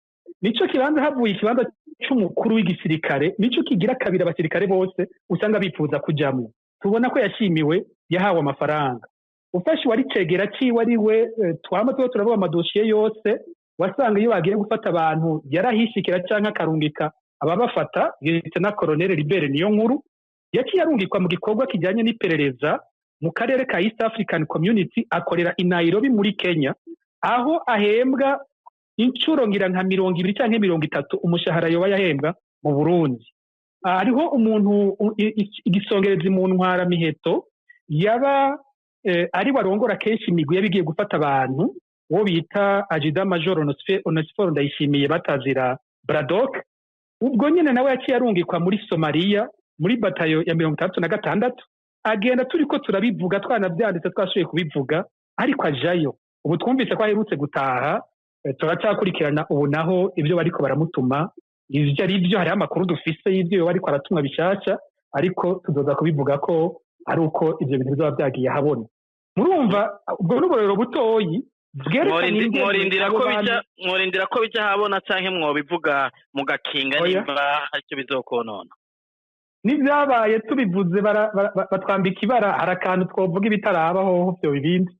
Nico kibanza havuye ikibanza c'umukuru w'igisirikare, nico kigira kabiri abasirikare bose usanga bifuza kujamwo. Tubona ko yashimiwe, yahawe amafaranga. Ufashe wari cegera ciwe ari we twama tuba turavuga amadosiye yose, wasanga iyo bagiye gufata abantu yarahishikira canke akarungika ababafata. Na Colonel Libere niyo nkuru yaciye arungikwa mu gikorwa kijyanye n'iperereza mu karere ka East African Community, akorera i Nairobi muri Kenya, aho ahembwa inshuro ngira nka 20 canke 30 umushahara yoba yahembwa mu Burundi. Hariho umuntu igisongerezi mu ntwara miheto yaba ari warongora kenshi imigwi yabigiye gufata abantu, uwo bita Ajida Major Onesphore Ndayishimiye batazira Bradok. Ubwo nyene nawe yaciye arungikwa muri Somalia muri batayo ya 66, agenda turiko turabivuga, twanavyanditse, twashoboye kubivuga, ariko ajayo. Ubu twumvise ko aherutse gutaha, turacyakurikirana ubu naho ibyo bariko baramutuma ivyo ari byo. Hariho amakuru dufise y'ivyo bariko aratumwa bishasha, ariko tuzoza kubivuga ko ari uko ivyo bintu bizoba vyagiye ahabona. Murumva ubwo n'uburero butoyi mworindira ko bija habona canke mwobivuga mugakinga nimba haricyo bizokonona? Nivyabaye tubivuze batwambika ibara. Hari akantu twovuga ibitarabaho byo bibindi,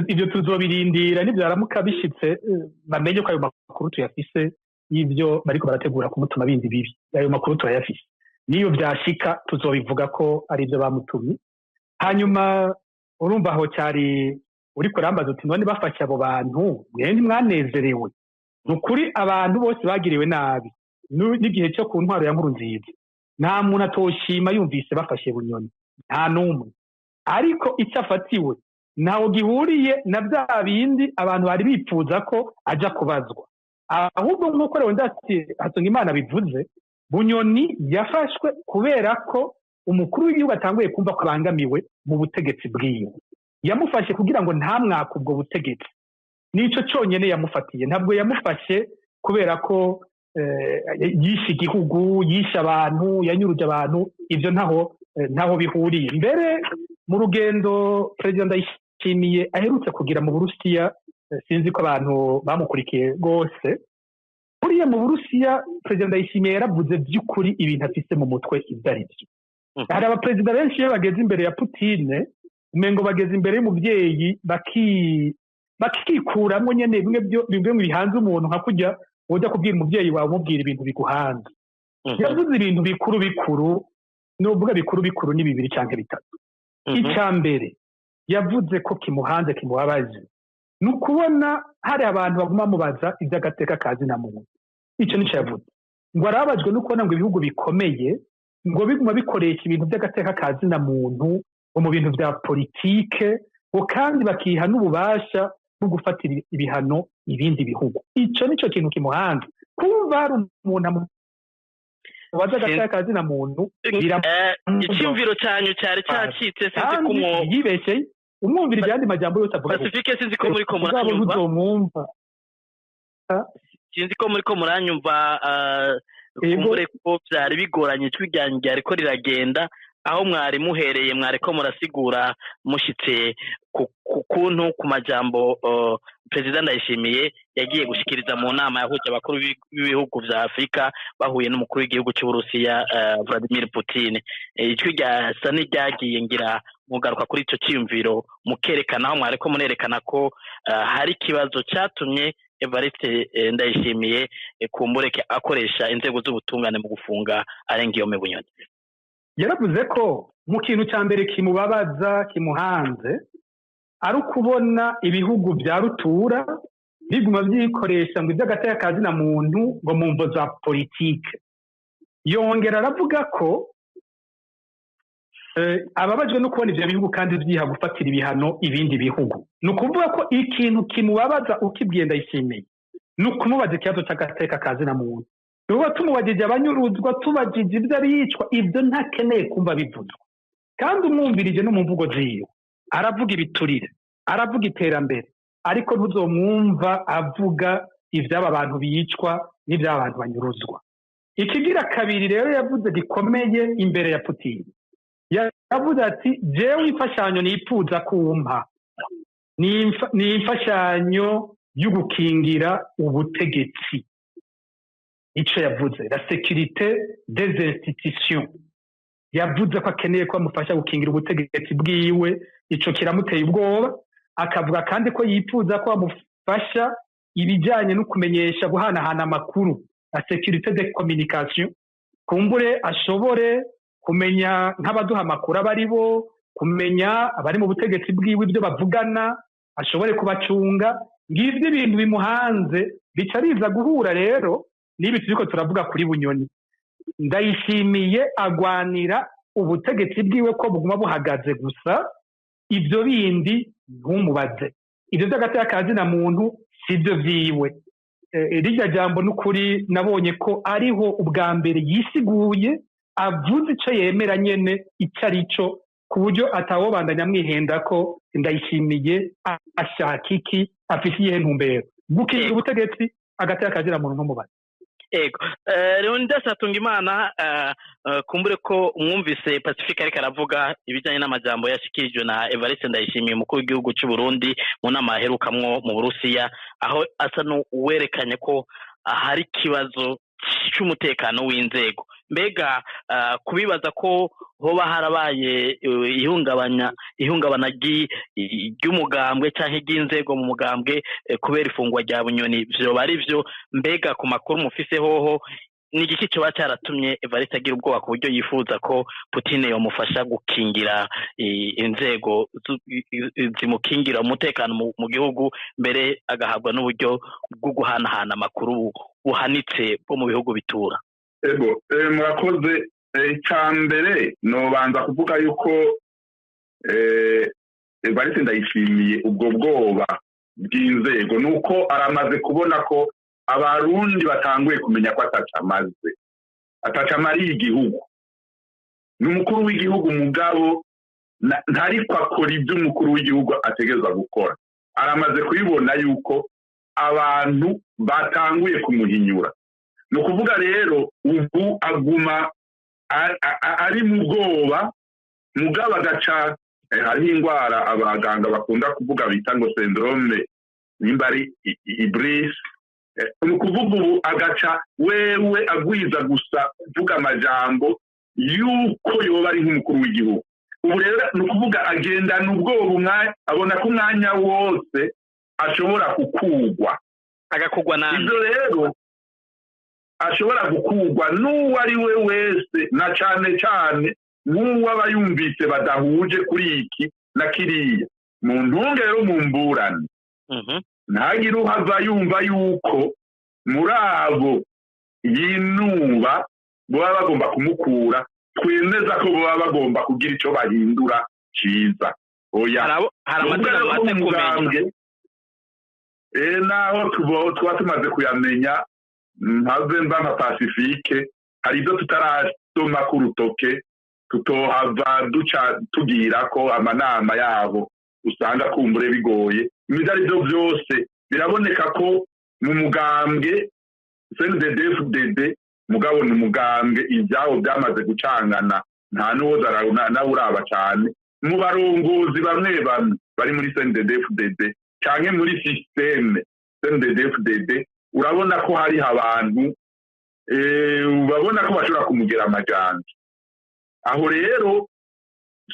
ibyo tuzobirindira nivyaramuka bishitse bamenye ko ayo makuru tuyafise y'ibyo bariko barategura kumutuma bindi bibi. Ayo makuru turayafise, niyo vyashika tuzobivuga ko ari ibyo bamutumye. Hanyuma urumva aho cyari uriko urambaza uti none bafashe abo bantu mwe ntimwanezerewe? Ni ukuri abantu bose bagiriwe nabi n'igihe cyo ku ntwaro ya Nkurunziza, nta muntu atoshima yumvise bafashe Bunyoni, nta n'umwe. Ariko icyo afatiwe ntaho gihuriye na bya bindi abantu bari bipfuza ko aja kubazwa. Ahubwo nk'uko Leonidas Hatungimana bivuze, Bunyoni yafashwe kubera ko umukuru w'igihugu atanguye kumva ko abangamiwe mu butegetsi bwiwe. Yamufashe kugira ngo ntamwake ubwo butegetsi, nico cyonyene yamufatiye. Ntabwo yamufashe kubera ko yishe igihugu, yishe abantu, yanyuruje abantu, ivyo ntaho bihuriye. Mbere mu rugendo Perezida Ndayishimiye aherutse kugira mu Burusiya, sinzi ko abantu bamukurikiye rwose, buriya mu Burusiya Perezida Ndayishimiye yaravuze by'ukuri ibintu afise mu mutwe ibyo ari byo. Hari abaperezida benshi iyo bageze imbere ya Putine umengo bageze imbere y'umuvyeyi bakikuramwo nyene bimwe mu bihanze umuntu, nka kurya ujya kubwira umuvyeyi wawe umubwira ibintu biguhanze. Yavuze ibintu bikuru bikuru, nuvuga bikuru bikuru ni bibiri canke bitatu. Icya mbere yavuze ko kimuhanze kimubabaje ni ukubona hari abantu baguma mubaza iby'agateka kazi na muntu. Icyo nico yavuze, ngo arababajwe no kubona ngo ibihugu bikomeye ngo biguma bikoresha ibintu by'agateka kazi na muntu mu bintu bya politike, ngo kandi bakiha n'ububasha bwo gufatira ibihano ibindi bihugu. Icyo nico kintu kimuhanze, kumva hari umuntu amubaza agateka kazi na muntu. Icyumviro cyanyu cyari cyacitse, sinzi ko yibeshye umwumvira ibyandi majambo yose avuga. Pacifique, sinzi ko muri ko muranyumva. Uzomwumva. Sinzi ko muriko muranyumva, kumbure ko vyari bigoranye, ijwi ryanjye ryariko riragenda. Aho mwari muhereye, mwariko murasigura mushitse ku kuntu ku majambo Perezida Ndayishimiye yagiye gushikiriza mu nama yahuje abakuru b'ibihugu vya Afurika bahuye n'umukuru w'igihugu c'Uburusiya Vladimir Putin. Ijwi ryasa n'iryagiye, ngira mugaruka kuri ico ciyumviro mukerekana aho mwariko murerekana ko hari ikibazo catumye Evariste Ndayishimiye kumbureke akoresha inzego z'ubutungane mu gufunga Alain Guillaume Bunyoni. Yaravuze ko mu kintu cya mbere kimubabaza, kimuhanze, ari ukubona ibihugu bya rutura biguma byikoresha ngo iby'agateka ka zina muntu ngo mu mvo za politike. Yongera aravuga ko ababajwe no kubona ibyo bihugu kandi byiha gufatira ibihano ibindi bihugu. Ni ukuvuga ko ikintu kimubabaza ukibwiye Ndayishimiye ni ukumubaza ikibazo cy'agateka ka zina muntu. Nuba tumubajije abanyuruzwa, tubajije ibyo abicwa, ibyo ntakeneye kumva bivuzwa. Kandi umwumvirije no mu mvugo ziwe, aravuga ibiturire, aravuga iterambere, ariko ntuzomwumva avuga iby'aba bantu bicwa n'iby'aba bantu banyuruzwa. Ikigira kabiri rero yavuze gikomeye imbere ya Putin, yavuze ati: "Jewe imfashanyo nifuza kumpa ni imfashanyo yo gukingira ubutegetsi." Ico yavuze, la sécurité des institutions. Yavuze ko akeneye ko bamufasha gukingira ubutegetsi bwiwe, ico kiramuteye ubwoba. Akavuga kandi ko yifuza ko bamufasha ibijyanye no kumenyesha, guhanahana amakuru, la sécurité de communication, kumbure ashobore kumenya nk'abaduha amakuru abo ari bo, kumenya abari mu butegetsi bwiwe ibyo bavugana, ashobore kubacunga. Ngibyo ibintu bimuhanze, bica biza guhura rero n'ibi turiko turavuga kuri Bunyoni. Ndayishimiye agwanira ubutegetsi bwiwe ko buguma buhagaze gusa, ibyo bindi ntumubaze. Ibyo by'agateka ka zina muntu sibyo vyiwe. Rirya jambo n'ukuri nabonye ko ariho ubwa mbere yisiguye, avuze ico yemera nyene ico ari cyo, ku buryo atawobandanya amwihenda ko Ndayishimiye ashaka iki, afise iyihe ntumbero: gukingira ubutegetsi, agateka ka zina muntu ntumubaze. Ego, Leonidas Hatungimana, kumbure ko mwumvise Pacifique ariko aravuga ibijyanye n'amajambo yashikirijwe na Evariste Ndayishimiye, umukuru w'igihugu cy'u Burundi, mu nama aherukamwo mu Burusiya, aho asa n'uwerekanye ko hari ikibazo cy'umutekano w'inzego. Mbega kubibaza ko hoba harabaye ihungabana ry'umugambwe cyangwa ry'inzego mu mugambwe kubera ifungwa rya Bunyoni, vyoba ari vyo? Mbega ku makuru mufise hoho, ni igiki coba cyaratumye Evariste agira ubwoba ku buryo yifuza ko Putin yomufasha gukingira inzego zimukingira umutekano mu gihugu, mbere agahabwa n'uburyo bwo guhanahana amakuru buhanitse bwo mu bihugu bitura? Ego, murakoze. Icya mbere nobanza kuvuga yuko Evariste Ndayishimiye ubwo bwoba bw'inzego nuko aramaze kubona ko Abarundi batanguye kumenya ko ataca amaze, ataca amariye igihugu. Ni umukuru w'igihugu, mugabo ntariko akora ibyo umukuru w'igihugu ategerezwa gukora. Aramaze kubibona yuko abantu batanguye kumuhinyura. Ni ukuvuga rero ubu aguma ari mu bwoba, mugabo agaca hariho indwara abaganga bakunda kuvuga bita ngo syndrome nimba ari hybris. Ni ukuvuga ubu agaca wewe agwiza gusa kuvuga amajambo yuko yoba ari nk'umukuru w'igihugu. Ubu rero ni ukuvuga agendana ubwoba, abona ko umwanya wose ashobora gukugwa. Agakugwa nande? Ibyo rero ashobora gukugwa n'uwo ari we wese, na cane cane nk'uwo aba yumvise badahuje kuri iki na kiriya. Mu ntunge rero mu mburane, ntagire uhava yumva yuko muri abo yinuba baba bagomba kumukura, twemeza ko baba bagomba kugira ico bahindura ciza. Oya, hari amazina amaze kumenya. Naho tuba tumaze kuyamenya, mpave mba nka Pacifique, hari ibyo tutarasoma ku rutoke, tutohava duca tugira ko amanama yabo usanga kumbure bigoye. Ibyo ari byo byose biraboneka ko Mu mugambwe CNDD-FDD, mugabo ni umugambwe ibyabo byamaze gucangana, nta n'uwo nawe uraba cyane. Mu barongozi bamwe bamwe bari muri CNDD-FDD canke muri système CNDD-FDD, urabona ko hariho abantu babona ko bashobora kumugera amajanja. Aho rero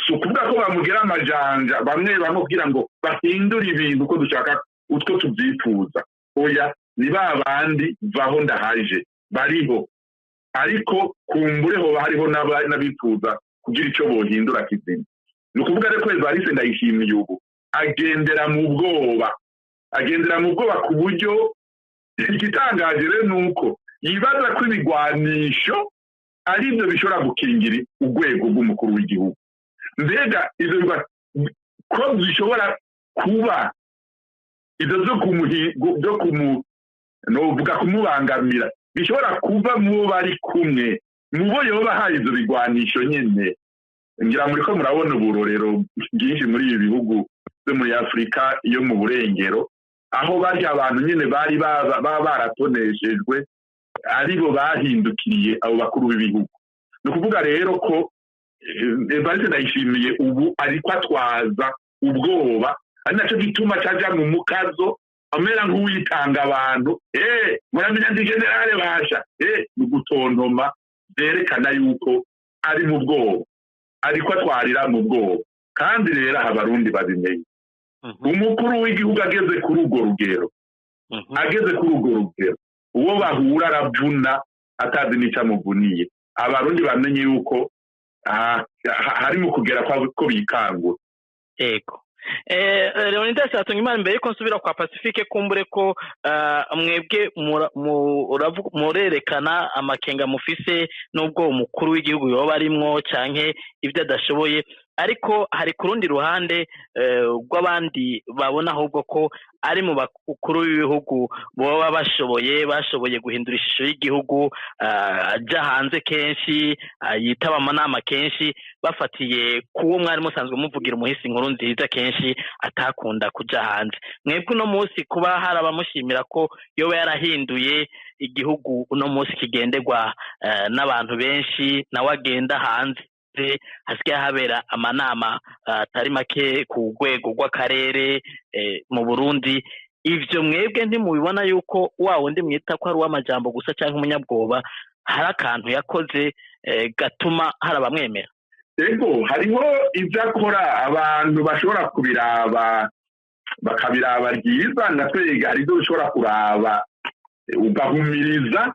si ukuvuga ko bamugera amajanja bamwe bamwe kugira ngo bahindure ibintu uko dushaka, utwo tubyifuza. Oya, ni ba bandi vaho ndahaje bariho, ariko kumbure hoba hariho n'abifuza kugira icyo bohindura kizima. Ni ukuvuga rero ko Evariste Ndayishimiye ubu agendera mu bwoba, agendera mu bwoba ku buryo igitangaje rero ni uko yibaza ko ibigwanisho ari byo bishobora gukingira urwego rw'umukuru w'igihugu. Mbega ibyo ko bishobora kuba ibyo byo novuga kumubangamira, bishobora kuva mu bo bari kumwe, mu bo yoba ahaye ibyo bigwanisho nyine. Ngira muri ko murabona uburorero bwinshi muri ibi bihugu byo muri Afurika yo mu burengero, aho barya abantu nyine bari baba baratoneshejwe aribo bahindukiriye abo bakuru b'ibihugu. Ni ukuvuga rero ko Evariste Ndayishimiye ubu ariko atwaza ubwoba, ari nacyo gituma caja mu mukazo amera nk'uwitanga abantu. Muramenya ndi generale basha, ni gutontoma byerekana yuko ari mu bwoba, ariko atwarira mu bwoba. Kandi rero aha Abarundi babimenye, umukuru w'igihugu ageze kuri urwo rugero, ageze kuri urwo rugero, uwo bahura aravuna atazi n'icyo amuvuniye. Abarundi bamenye yuko hari mu kugera ko bikangura. Ego. Leonidas Hatungimana, mbere yuko nsubira kwa Pacifique, kumbure ko mwebwe murerekana amakenga mufise n'ubwo umukuru w'igihugu yoba arimwo canke ibyo adashoboye, ariko hari ku rundi ruhande rw'abandi babona ahubwo ko ari mu bakuru b'ibihugu baba bashoboye guhindura ishusho y'igihugu, aja hanze kenshi, yitaba amanama kenshi, bafatiye kuwo mwari musanzwe muvugira umuhisi inkuru nziza kenshi atakunda kuja hanze. Mwebwe uno munsi kuba hari abamushimira ko yoba yarahinduye igihugu uno munsi kigenderwa n'abantu benshi, nawe agenda hanze, hasigaye habera amanama atari make ku rwego rw'akarere mu Burundi, ivyo mwebwe ntimubibona yuko wa wundi mwita ko ari uw'amajambo gusa cyangwa umunyabwoba hari akantu yakoze gatuma hari abamwemera? Ego, hariho ivyo akora abantu bashobora kubiraba bakabiraba ryiza, na twega hari ibyo ushobora kuraba ugahumiriza,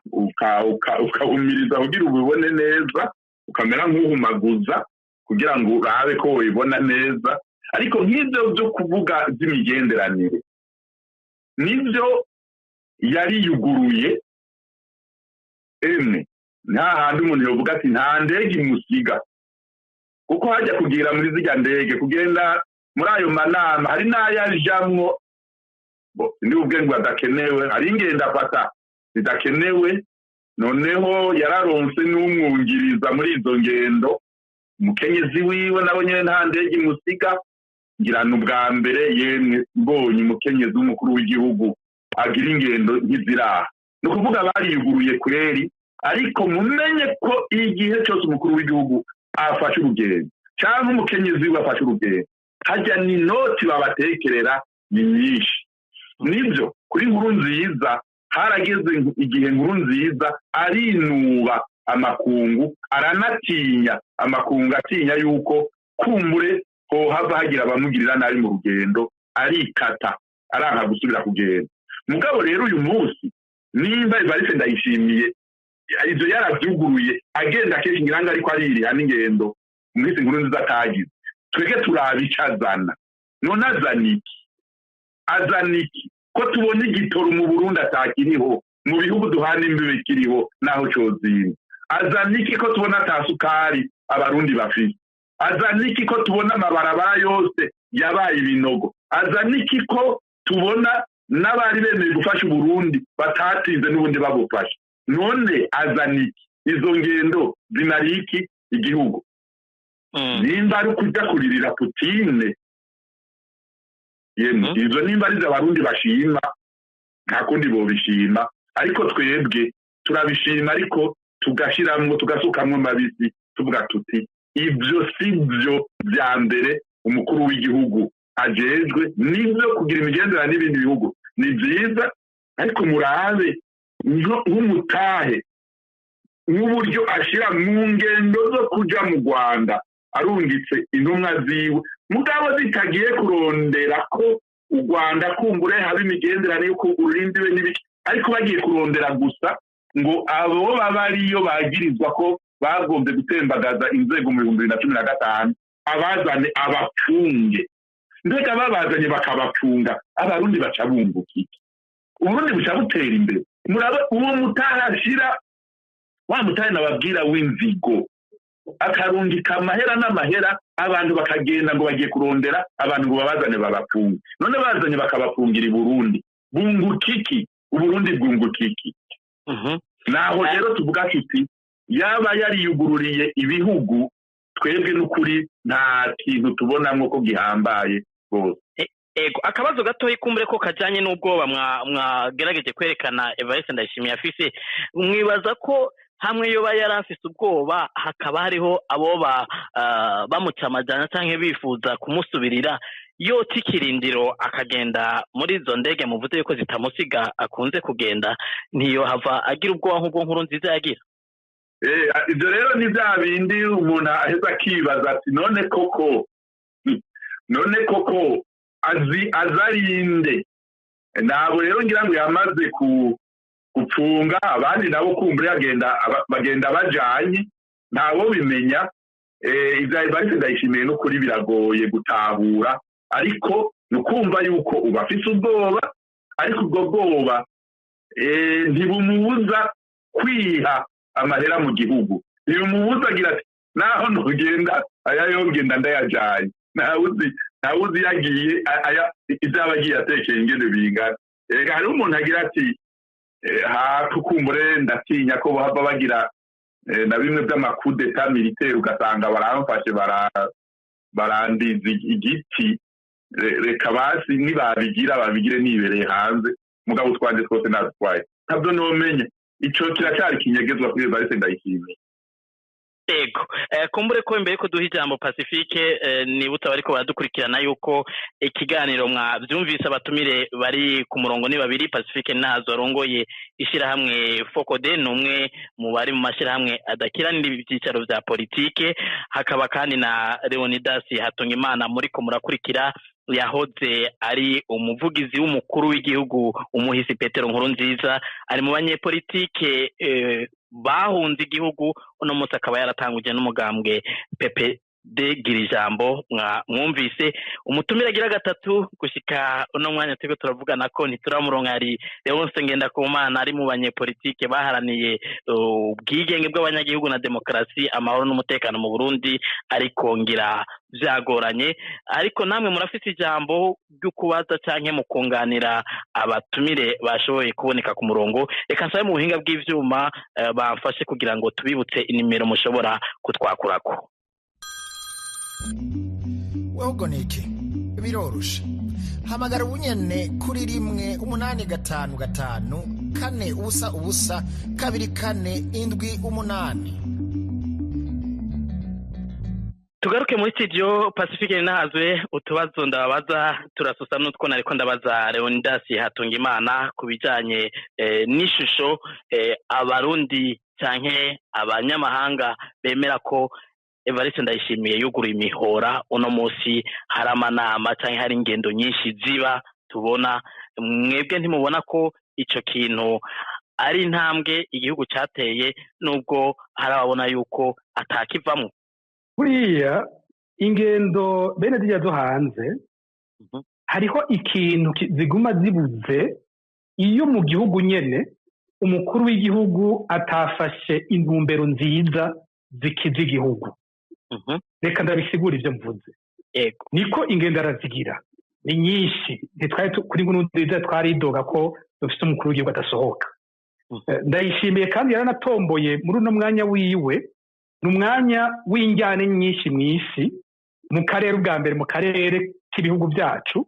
ukahumiriza kugira ubibone neza, ukamera nk'uhumaguza kugira ngo urabe ko ubibona neza. Ariko nk'ibyo byo kuvuga by'imigenderanire nibyo yariyuguruye emwe, nta handi umuntu yovuga ati nta ndege imusiga, kuko hajya kugira muri zirya ndege kugenda muri ayo manama hari n'ayajamwo ni ubwenge adakenewe, hari ingendo afata zidakenewe. Noneho yararonse n'umwungiriza muri izo ngendo, umukenyezi wiwe nabo nyene nta ndege imusiga. Ngira ni ubwa mbere yemwe mbonye umukenyezi w'umukuru w'igihugu agira ingendo nk'iziraha. Ni ukuvuga bariyuguruye kweri, ariko mumenye ko igihe cyose umukuru w'igihugu afashe urugendo cyangwa umukenyezi wiwe afashe urugendo, hajya ni noti babatekerera ni nyinshi. Nibyo kuri nkuru nziza harageze igihe nkuru nziza arinuba amakungu, aranatinya amakungu, atinya yuko kumbure hohava hagira abamugirira nabi mu rugendo, arikata aranka gusubira kugenda. Mugabo rero uyu munsi nimba Evariste Ndayishimiye ivyo yaravyuguruye agenda kenshi, ngira ngo ariko aririha n'ingendo mwisi nkuru nziza atagize, twege turaba ico azana. None azana iki? Azana iki ko tubona igitoro mu Burundi atakiriho, mu bihugu duhana imbibe kiriho naho cozimba? Azana iki ko tubona ata sukari Abarundi bafise? Azana iki ko tubona amabarabara yose yabaye ibinogo? Azana iki ko tubona n'abari bemeye gufasha Uburundi batatinze n'ubundi babufasha? None azana iki? Izo ngendo zimara iki igihugu? Nimba ari ukuja kuririra Putine, yemwe izo nimba ari Abarundi bashima, Nta kundi bobishima, ariko twebwe turabishima, ariko tugashiramwo, tugasukamwo mabisi, tuvuga tuti ibyo si byo bya mbere umukuru w'igihugu ajejwe. Nibyo, kugira imigenderanire n'ibindi bihugu ni byiza, ariko murabe nk'umutahe, nk'uburyo ashyira mu ngendo zo kuja mu Rwanda, arungitse intumwa ziwe, mugabo zitagiye kurondera ko u Rwanda kumbure haba imigenderanire yo kugurura imbibe n'ibiki, ariko bagiye kurondera gusa ngo abo baba ariyo bagirizwa ko bagombye gutembagaza inzego mu 2015, abazane abapfunge. Mbega babazanye bakabapfunga, Abarundi baca bunguka iki? Uburundi buca butera imbere? Murabe uwo mutahe ashira, wa mutahe nababwira w'inzigo, akarungika amahera n'amahera, abantu bakagenda ngo bagiye kurondera abantu ngo babazane babapfunge. None bazanye bakabafungira i Burundi, bunguka iki? Uburundi bwunguka iki? Naho rero tuvuga tuti yaba yariyugururiye ibihugu, twebwe n'ukuri nta kintu tubonamwo ko gihambaye rwose. Ego, akabazo gatoyi kumbure ko kajanye n'ubwoba mwagerageje kwerekana Evariste Ndayishimiye afise. Mwibaza ko hamwe yoba yari afise ubwoba, hakaba hariho abo bamuca amajana canke bifuza kumusubirira, yota ikirindiro akagenda muri izo ndege muvuze yuko zitamusiga akunze kugenda, ntiyohava agira ubwoba nk'ubwo Nkuru Nziza yagira? Ibyo rero ni bya bindi umuntu aheza akibaza ati none koko azi azarinde? Ntabwo rero ngira ngo yamaze gupfunga abandi nabo, kumbure bagenda bajanye, ntabo bimenya. Ibya Evariste Ndayishimiye n'ukuri biragoye gutahura, ariko ni ukumva yuko uba afise ubwoba, ariko ubwo bwoba ntibumubuza kwiha amahera mu gihugu, ntibumubuza agira ati naho ntugenda aya yogenda ndayajanye. Ntawuzi iyo agiye ivyaba agiye atekeye ingene bingana. Ega hariho umuntu agira ati hafi kumbure ndatinya ko bahava bagira na bimwe vy'amakudeta militaire, ugasanga baramfashe, barandiza igiti. Reka basi nibabigira babigire nibereye hanze, mugabo utwanje twose natwaye. Ntabyo nomenya, ico kiracyari kinyegezwa kuri Evariste Ndayishimiye. Ego, kumbure ko imbere ko duha ijambo Pacifique, nibutsa bariko baradukurikirana yuko ikiganiro mwavyumvise, abatumire bari ku murongo ni babiri: Pacifique Nazo arongoye ishirahamwe Focode, ni umwe mu bari mu mashirahamwe adakiranira ivyicaro vya politike, hakaba kandi na Leonidas Hatungimana muriko murakurikira, yahoze ari umuvugizi w'umukuru w'igihugu umuhisi Petero Nkurunziza, ari mu banyepolitike bahunze igihugu, uno munsi akaba yaratanguje n'umugambwe PPD Girijambo. Mwumvise umutumire agira gatatu, gushika uno mwanya turiko turavugana ko ntituramuronka, ari Leonce Ngendakumana, ari mu banyepolitike baharaniye ubwigenge bw'abanyagihugu na demokarasi, amahoro n'umutekano mu Burundi, ariko ngira vyagoranye. Ariko namwe murafise ijambo ryo kubaza canke mu kunganira abatumire bashoboye kuboneka ku murongo. Reka nsabe mu buhinga bw'ivyuma bamfashe kugira ngo tubibutse inimero mushobora kutwakurako. Wewe ni iki? Biroroshe, hamagara ubunyene kuri 1 855 4 0 0 2 4 7 8. Tugaruke muri studio. Pacifique Nahazwe, utubazo ndababaza turasusa n'utwo nariko ndabaza Leonidas Hatungimana ku bijanye n'ishusho Abarundi canke abanyamahanga bemera ko Evariste Ndayishimiye yuguruye imihora. Uno munsi hari amanama canke hari ingendo nyinshi ziba tubona. Mwebwe ntimubona ko ico kintu ari intambwe igihugu cateye, nubwo hari ababona yuko atakivamwo? Buriya ingendo bene zirya zo hanze, hariho ikintu ziguma zibuze iyo mu gihugu nyene umukuru w'igihugu atafashe intumbero nziza zikiza igihugu. Reka ndabisigura ivyo mvuze. Niko ingendo arazigira ni nyinshi, ntitwari kuri Nkuru Nziza twaridoga ko dufise umukuru w'igihugu adasohoka. Ndayishimiye kandi yaranatomboye muri uno mwanya wiwe, ni umwanya w'injyane nyinshi mw'isi, mu karere, ubwa mbere mu karere k'ibihugu byacu.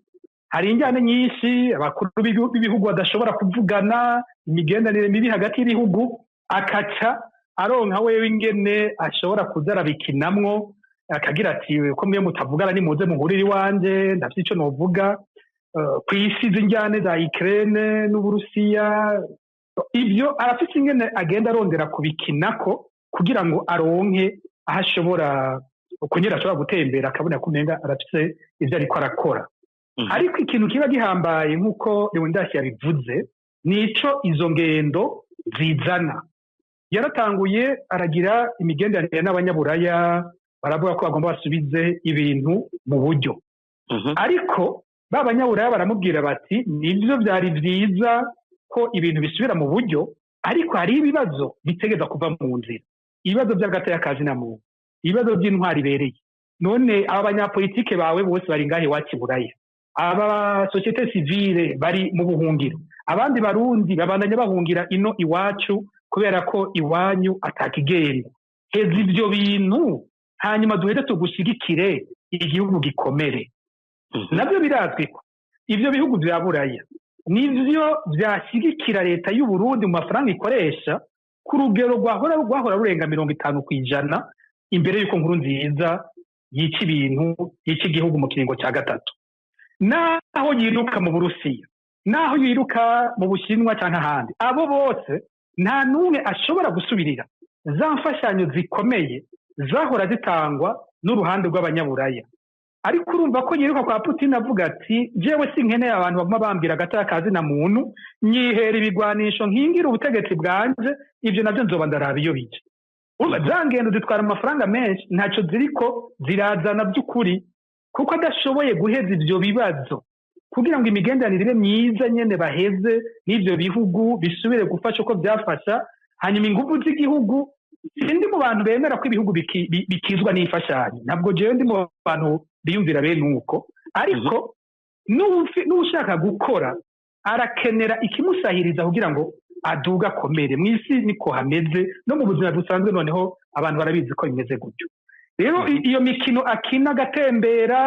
Hari injyane nyinshi, abakuru b'ibihugu badashobora kuvugana, imigenderanire mibi hagati y'ibihugu, akaca aronka wewe ingene ashobora kuza arabikinamwo, akagira ati: "Ko mwe mutavugana, nimuze muhurire iwanje, ndafite ico novuga." Ku isi z'injyane za Ukraine n'Uburusiya, ibyo arafite ingene agenda arondera kubikinako kugira ngo aronke aho ashobora kunyera, ashobora gutembera, akabona ko umenga arafite ivyo ariko arakora. Ariko ikintu kiba gihambaye, nk'uko Leonidas yabivuze, nico izo ngendo zizana. Yaratanguye aragira imigenderanire n'abanyaburaya, baravuga ko bagomba basubize ibintu mu buryo. Ariko ba banyaburaya baramubwira bati: "Nibyo, byari byiza ko ibintu bisubira mu buryo, ariko hari ibibazo bitegereza kuva mu nzira, ibibazo by'agateka na muntu, ibibazo by'intwari ibereye. None aba banyapolitike bawe bose bari ngahe iwacu i Buraya, aba société civile bari mu buhungiro, abandi Barundi babandanya bahungira ino iwacu kubera ko iwanyu atakigenda. Heza ibyo bintu, hanyuma duheze tugushyigikire, igihugu gikomere." Nabyo birazwi ko ibyo bihugu bya Buraya nivyo byashyigikira leta y'u Burundi mu mafaranga ikoresha ku rugero rwahora rurenga 50% imbere y'uko Nkurunziza yica ibintu, yica igihugu mu kiringo cya gatatu. Naho yiruka mu Burusiya, naho yiruka mu Bushinwa cyangwa ahandi, abo bose nta n'umwe ashobora gusubirira za mfashanyo zikomeye zahora zitangwa n'uruhande rw'abanyaburaya. Ariko urumva ko yiruka kwa Putin avuga ati: "Jewe sinkeneye abantu baguma bambwira agatara kazi na muntu, nyihera ibigwanisho nkingira ubutegetsi bwanje, ibyo nabyo nzoba ndaraba iyo bija." Urumva za ngendo zitwara amafaranga menshi, ntacyo ziriko zirazana by'ukuri, kuko adashoboye guheza ivyo bibazo kugira ngo imigenderanire ibe myiza nyene, baheze n'ivyo bihugu bisubire gufasha uko byafasha. Hanyuma inguvu z'igihugu, sindi mu bantu bemera ko ibihugu bikizwa n'imfashanyo, ntabwo jewe ndi mu bantu biyumvira bene uko. Ariko n'ushaka gukora arakenera ikimusahiriza kugira ngo aduga, akomere. Mu isi niko hameze, no mu buzima busanzwe noneho abantu barabizi ko bimeze gutyo. Rero iyo mikino akina, agatembera,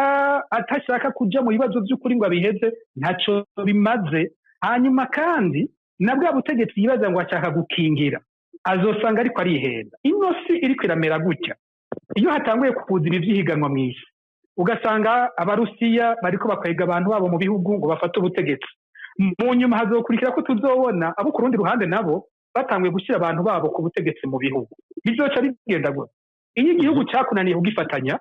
atashaka kuja mu bibazo by'ukuri ngo abiheze, ntacyo bimaze. Hanyuma kandi na bwa butegetsi yibaza ngo ashaka gukingira, azosanga ariko arihenda. Ino si iriko iramera gutya, iyo hatanguye kuza ibi vy'ihiganwa mu isi, ugasanga Abarusiya bariko bakwega abantu babo mu bihugu ngo bafate ubutegetsi, mu nyuma hazokurikira ko tuzobona abo ku rundi ruhande nabo batanguye gushyira abantu babo ku butegetsi mu bihugu. Bizoca bigenda gutya: iyo igihugu cyakunaniye kugifatanya,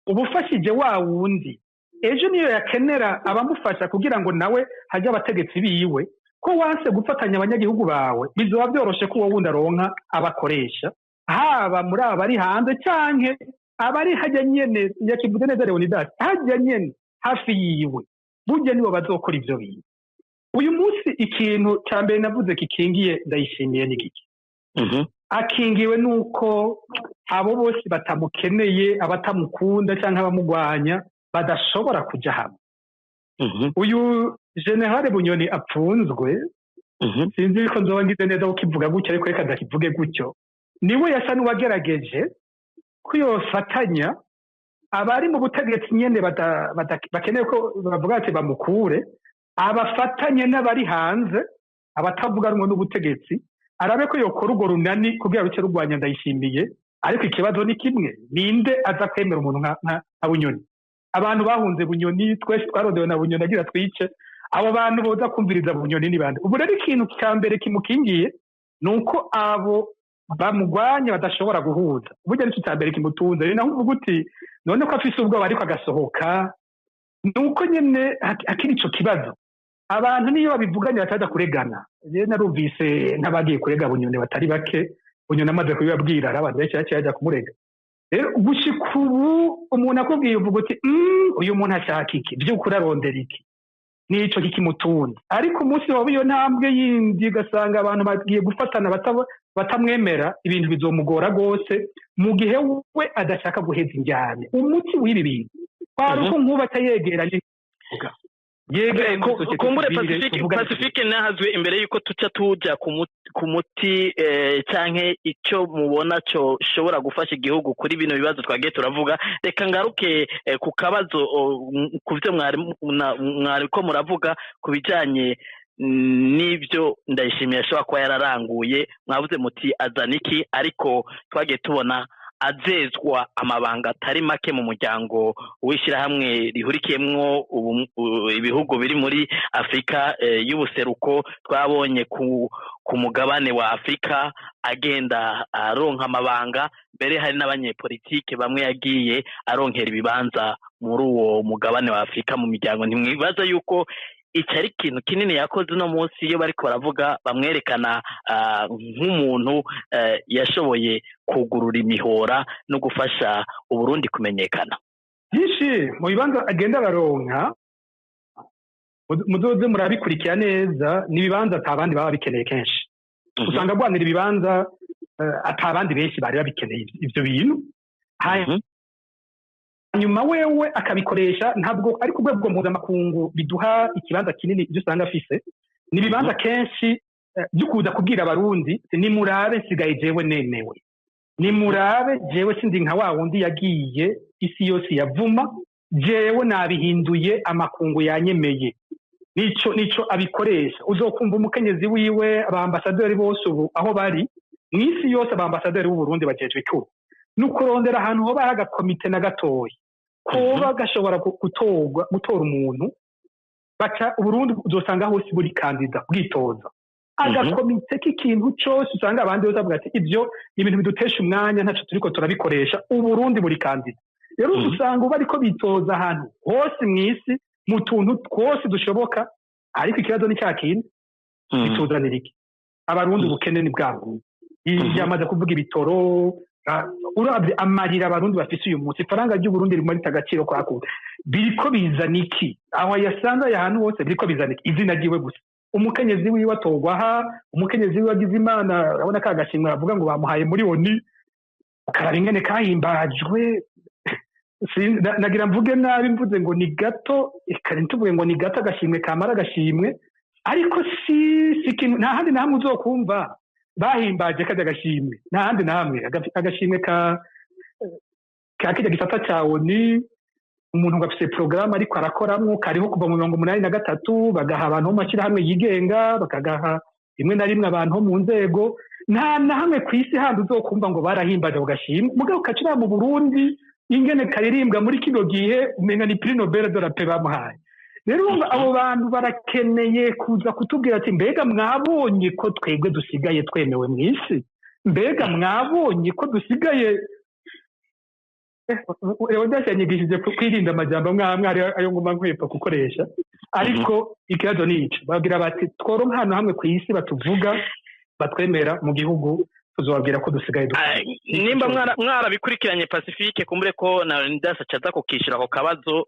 uba ufashije wa wundi ejo niyo yakenera abamufasha kugira ngo nawe hajye abategetsi biwe. Ko wanse gufatanya abanyagihugu bawe, bizoba byoroshe ko uwo wundi aronka abakoresha, haba muri aba bari hanze canke abari hajya nyene. Yakivuze neza Leonidas, hajya nyene hafi yiwe, burya nibo bazokora ivyo bintu. Uyu munsi ikintu cya mbere navuze kikingiye Ndayishimiye ni giki? Akingiwe nuko abo bose batamukeneye, abatamukunda cyangwa abamugwanya, badashobora kuja hamwe. Uyu Général Bunyoni apfunzwe, sinzi ko nzoba ngize neza kukivuga gutyo, ariko reka ndakivuge gutyo, niwe yasa n'uwagerageje ko yofatanya abari mu butegetsi nyene bakeneye ko bavuga ati bamukure, abafatanye n'abari hanze, abatavuga rumwe n'ubutegetsi, arabe ko yokora urwo runani kugira ruce rurwanya Ndayishimiye. Ariko ikibazo ni kimwe: ninde aza kwemera umuntu nka Bunyoni? Abantu bahunze Bunyoni, twese twarondewe na Bunyoni agira twice, abo bantu boza kumviriza Bunyoni ni bande? Ubu rero ikintu cya mbere kimukingiye ni uko abo bamugwanya badashobora guhuza. Burya nicyo cya mbere kimutunze. Ni naho uvuga uti: "None ko afise ubwoba ariko agasohoka?" Ni uko nyene akiri ico kibazo. Abantu niyo babivuganye bataza kuregana. Rero narumvise nk'abagiye kurega Bunyoni batari bake, Bunyoni amaze kubibabwira, hari abantu benshi baciye bajya kumurega. Rero gushika ubu umuntu akubwiye uvuga uti: Uyu muntu ashaka iki? By'ukuri arondera iki?" Nico kikimutunze. Ariko umunsi waba iyo ntambwe yindi, ugasanga abantu bagiye gufatana batamwemera, ibintu bizomugora rwose mu gihe we adashaka guheza injyane. Umuti w'ibi bintu kwari uko nkuba atayegeranye. Kumbure Pacifique nahazwe imbere yuko tuca tuja ku muti canke ico mubona co shobora gufasha igihugu kuri bino bibazo twagiye turavuga. Reka ngaruke ku kabazo ku byo mwari ko muravuga ku bijanye n'ibyo Ndayishimiye ashobora kuba yararanguye. Mwavuze muti azana iki, ariko twagiye tubona azezwa amabanga atari make mu muryango w'ishyirahamwe rihurikiyemwo ibihugu biri muri Afurika y'ubuseruko. Twabonye ku mugabane wa Afurika agenda aronka amabanga, mbere hari n'abanyepolitike bamwe yagiye aronkera ibibanza muri uwo mugabane wa Afurika mu miryango. Ntimwibaza yuko iki ari ikintu kinini yakoze uno munsi iyo bariko baravuga bamwerekana nk'umuntu yashoboye kugurura imihora no gufasha Uburundi kumenyekana? Byinshi mu bibanza agenda baronka, muzoze murabikurikira neza, ni ibibanza ata bandi baba bikeneye. Kenshi usanga agwanira ibibanza ata bandi benshi bari babikeneye ivyo bintu, hanyuma wewe akabikoresha. Ntabwo ari ku rwego mpuzamakungu biduha ikibanza kinini. Ibyo usanga afise ni ibibanza kenshi byo kuza kubwira Abarundi: "Nimurabe, nsigaye jewe nemewe, nimurabe, jewe sindi nka wa wundi yagiye isi yose yavuma, jewe nabihinduye, amakungu yanyemeye." Nico abikoresha. Uzokumva umukenyezi wiwe, abambasaderi bose ubu aho bari mu isi yose, abambasaderi b'u Burundi bajejwe ikuru ni ukurondera ahantu hoba hari agakomite na gatoya koba gashobora gutorwa, gutora umuntu baca. Uburundi uzosanga hose buri candidat bwitoza agakomite k'ikintu cyose. Usanga abandi bose bavuga ati: "Ibyo ni ibintu bidutesha umwanya, ntacyo turiko turabikoresha." Uburundi buri candidat rero usanga ubu ariko bitoza ahantu hose mu isi, mu tuntu twose dushoboka. Ariko ikibazo ni cya kindi: bituzanira iki Abarundi? Ubukene ni bwabo. Yamaze kuvuga ibitoro. Uravye amarira Abarundi bafise uyu munsi, ifaranga ry'Uburundi ririmo rita agaciro kwa kundi, biriko bizana iki? Aho yasanze aya hantu hose biriko bizana iki? Izina ryiwe gusa, umukenyezi wiwe atorwa aha, umukenyezi wiwe agize Imana, urabona ka gashimwe bavuga ngo bamuhaye muri ONU, ukaraba ingene kahimbajwe. Nagira mvuge nabi mvuze ngo ni gato, eka ntituvuge ngo ni gato, agashimwe kamara agashimwe, ariko si ikintu. Nta handi na hamwe uzokumva bahimbaje kajya agashimwe, nta handi na hamwe. Agashimwe ka kirya gisata ca ONU, umuntu ngo afise porogaramu ariko arakoramwo, kariho kuva mu 83, bagaha abantu bo mu mashyirahamwe yigenga, bakagaha rimwe na rimwe abantu bo mu nzego. Nta na hamwe ku isi handi uzokumva ngo barahimbaje ako gashimwe. Mugabo kacira mu Burundi ingene karirimbwa muri kino gihe, umenga ni prix Nobel de la paix bamuhaye. Rero urumva abo bantu barakeneye kuza kutubwira ati: "Mbega mwabonye ko twebwe dusigaye twemewe mu isi? Mbega mwabonye ko dusigaye?" Leonidas yanyigishije kwirinda amajambo amwe amwe ayo nguma nkwepa gukoresha, ariko ikibazo ni ico. Babwira bati: "Tworonka ahantu hamwe ku isi batuvuga, batwemera mu gihugu, tuzobabwira ko dusigaye dukora." Nimba mwarabikurikiranye, Pacifique, kumbure ko na Leonidas acaza kukishura ako kabazo.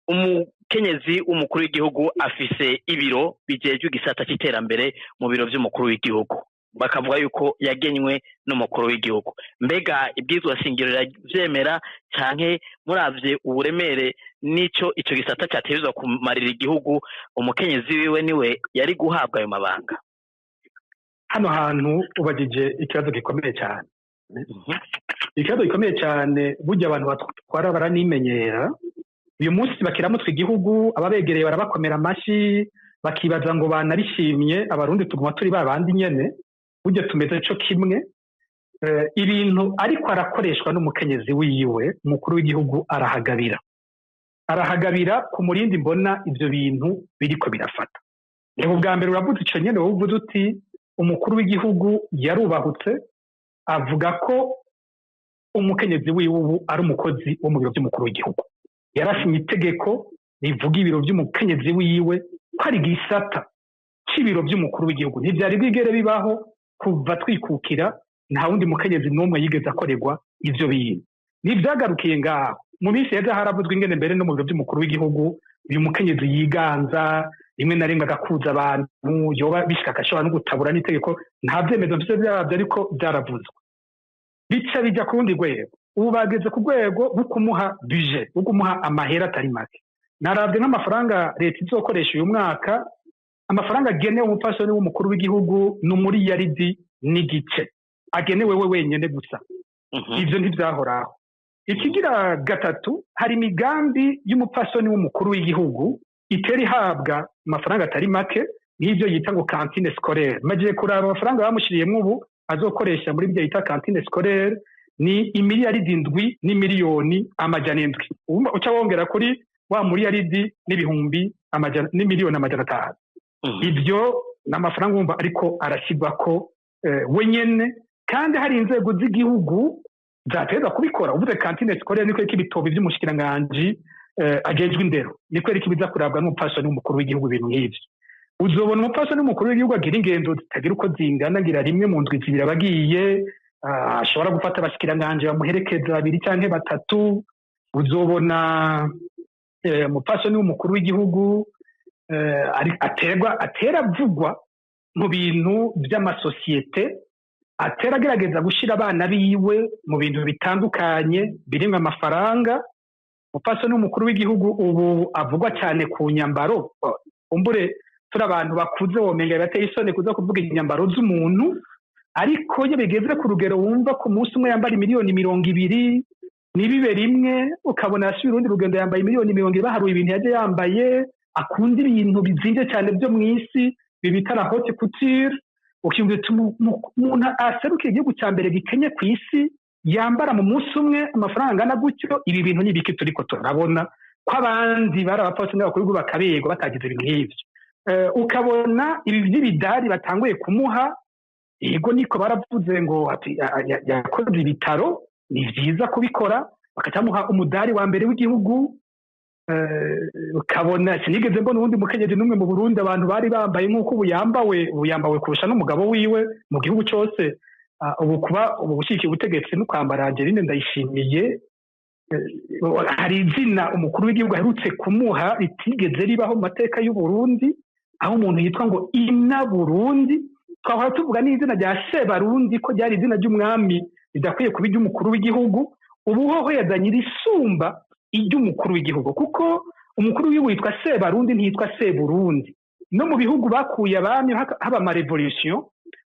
Umukenyezi w'umukuru w'igihugu afise ibiro bijejwe igisata c'iterambere mu biro vy'umukuru w'igihugu, bakavuga yuko yagenywe n'umukuru w'igihugu. Mbega ibwirizwa shingiro riravyemera, canke muravye uburemere n'ico ico gisata categerezwa kumarira igihugu, umukenyezi wiwe niwe yari guhabwa ayo mabanga? Hano hantu ubagije ikibazo gikomeye cyane, ikibazo gikomeye cyane. Burya abantu batwara baranimenyera. Uyu munsi bakiramutwa igihugu, ababegereye barabakomera amashyi, bakibaza ngo banarishimye. Abarundi tuguma turi ba bandi nyene, burya tumeze co kimwe. Ibintu ariko arakoreshwa n'umukenyezi wiwe, umukuru w'igihugu arahagabira, arahagabira ku murindi. Mbona ivyo bintu biriko birafata. Reba, ubwa mbere uravuze ico nyene, wowe uvuze uti umukuru w'igihugu yarubahutse avuga ko umukenyezi wiwe ubu ari umukozi wo mu biro by'umukuru w'igihugu. Yarasinye itegeko rivuga ibiro by'umukenyezi wiwe ko ari gisata c'ibiro by'umukuru w'igihugu. Ntivyari bwigere bibaho kuva twikukira, nta wundi mukenyezi n'umwe yigeze akorerwa ivyo bintu. Ntivyagarukiye ngaho. Mu minsi yeza haravuzwe ingene mbere no mu biro by'umukuru w'igihugu uyu mukenyezi yiganza, rimwe na rimwe agakuza abantu, yoba bishika agashobora no gutabura n'itegeko. Nta vyemezo mfise vyabyo, ariko vyaravuzwe, bica bijya ku rundi rwego. Ubu bageze ku rwego rwo kumuha budget, rwo kumuha amahera atari make. Narabye nk'amafaranga leta izokoresha uyu mwaka, amafaranga agenewe umupfasoni w'umukuru w'igihugu ni 1,5 miliyari agenewe we wenyine gusa. Ibyo ntibyahoraho. Ikigira gatatu, hari imigambi y'umupfasoni w'umukuru w'igihugu itera ihabwa amafaranga atari make, nk'ibyo yita ngo cantine scolaire. Magiye kuraba amafaranga bamushyiriyemo ubu azokoresha muri ibyo yita cantine scolaire, ni 7,7 miliyoni. Uca wongera kuri wa miliyaridi n'ibihumbi n'imiliyoni 500. Ibyo ni amafaranga wumva ariko arashyirwa ko wenyine, kandi hari inzego z'igihugu zateza kubikora. Uvuze cantine scolaire, niko ibitobi by'umushikiranganji ajejwe indero, niko ibiza kurabwa n'umupfasoni w'umukuru w'igihugu? Ibintu nk'ivyo, uzobona umupfasoni w'umukuru w'igihugu agira ingendo zitagira uko zingana, ngira rimwe mu ndwi 2 abagiye, ashobora gufata abashikiranganji bamuherekeza babiri canke batatu. Uzobona umupfasoni w'umukuru w'igihugu aterwa atera avugwa mu bintu by'amasosiyete, atera agerageza gushyira abana biwe mu bintu bitandukanye birimo amafaranga. Umupfasoni w'umukuru w'igihugu ubu avugwa cyane ku nyambaro. Umbure turi abantu bakuze, womenga bibateye isoni kuza kuvuga inyambaro z'umuntu, ariko iyo bigeze ku rugero wumva ku munsi umwe yambara miliyoni 20, ntibibe rimwe, ukabona yasubiye urundi rugendo yambaye miliyoni 20, baharuye ibintu yaje yambaye, akunda ibintu bizinvye cyane byo mu isi bibita la haute couture, ukiyumvira uti umuntu aserukiye igihugu cya mbere gikenye ku isi yambara mu munsi umwe amafaranga angana gutyo, ibi bintu ni ibiki turiko turabona, ko abandi bari abapfasoni n'abakuru b'igihugu bakaberwa batagize ibintu nk'ivyo? Ukabona ibi by'ibidari batanguye kumuha, yego niko baravuze ngo ati yakoze ibitaro, ni vyiza kubikora, bakacamuha umudari wa mbere w'igihugu. Ukabona sinigeze mbona uwundi mukenyezi n'umwe mu Burundi abantu bari bambaye nk'uko ubu yambawe, ubu yambawe kurusha n'umugabo wiwe mu gihugu cose. Ubu kuba ubu gushyigikira ubutegetsi no kwambara Angeline Ndayishimiye, hari izina umukuru w'igihugu aherutse kumuha ritigeze ribaho mu mateka y'u Burundi, aho umuntu yitwa ngo Ina Burundi. Twahora tuvuga n'izina rya Sebarundi ko ryari izina ry'umwami ridakwiye kuba iry'umukuru w'igihugu. Ubu hoho yazanye irisumba iry'umukuru w'igihugu, kuko umukuru w'igihugu yitwa Sebarundi, ntiyitwa Seburundi. No mu bihugu bakuye abami haba ama révolution,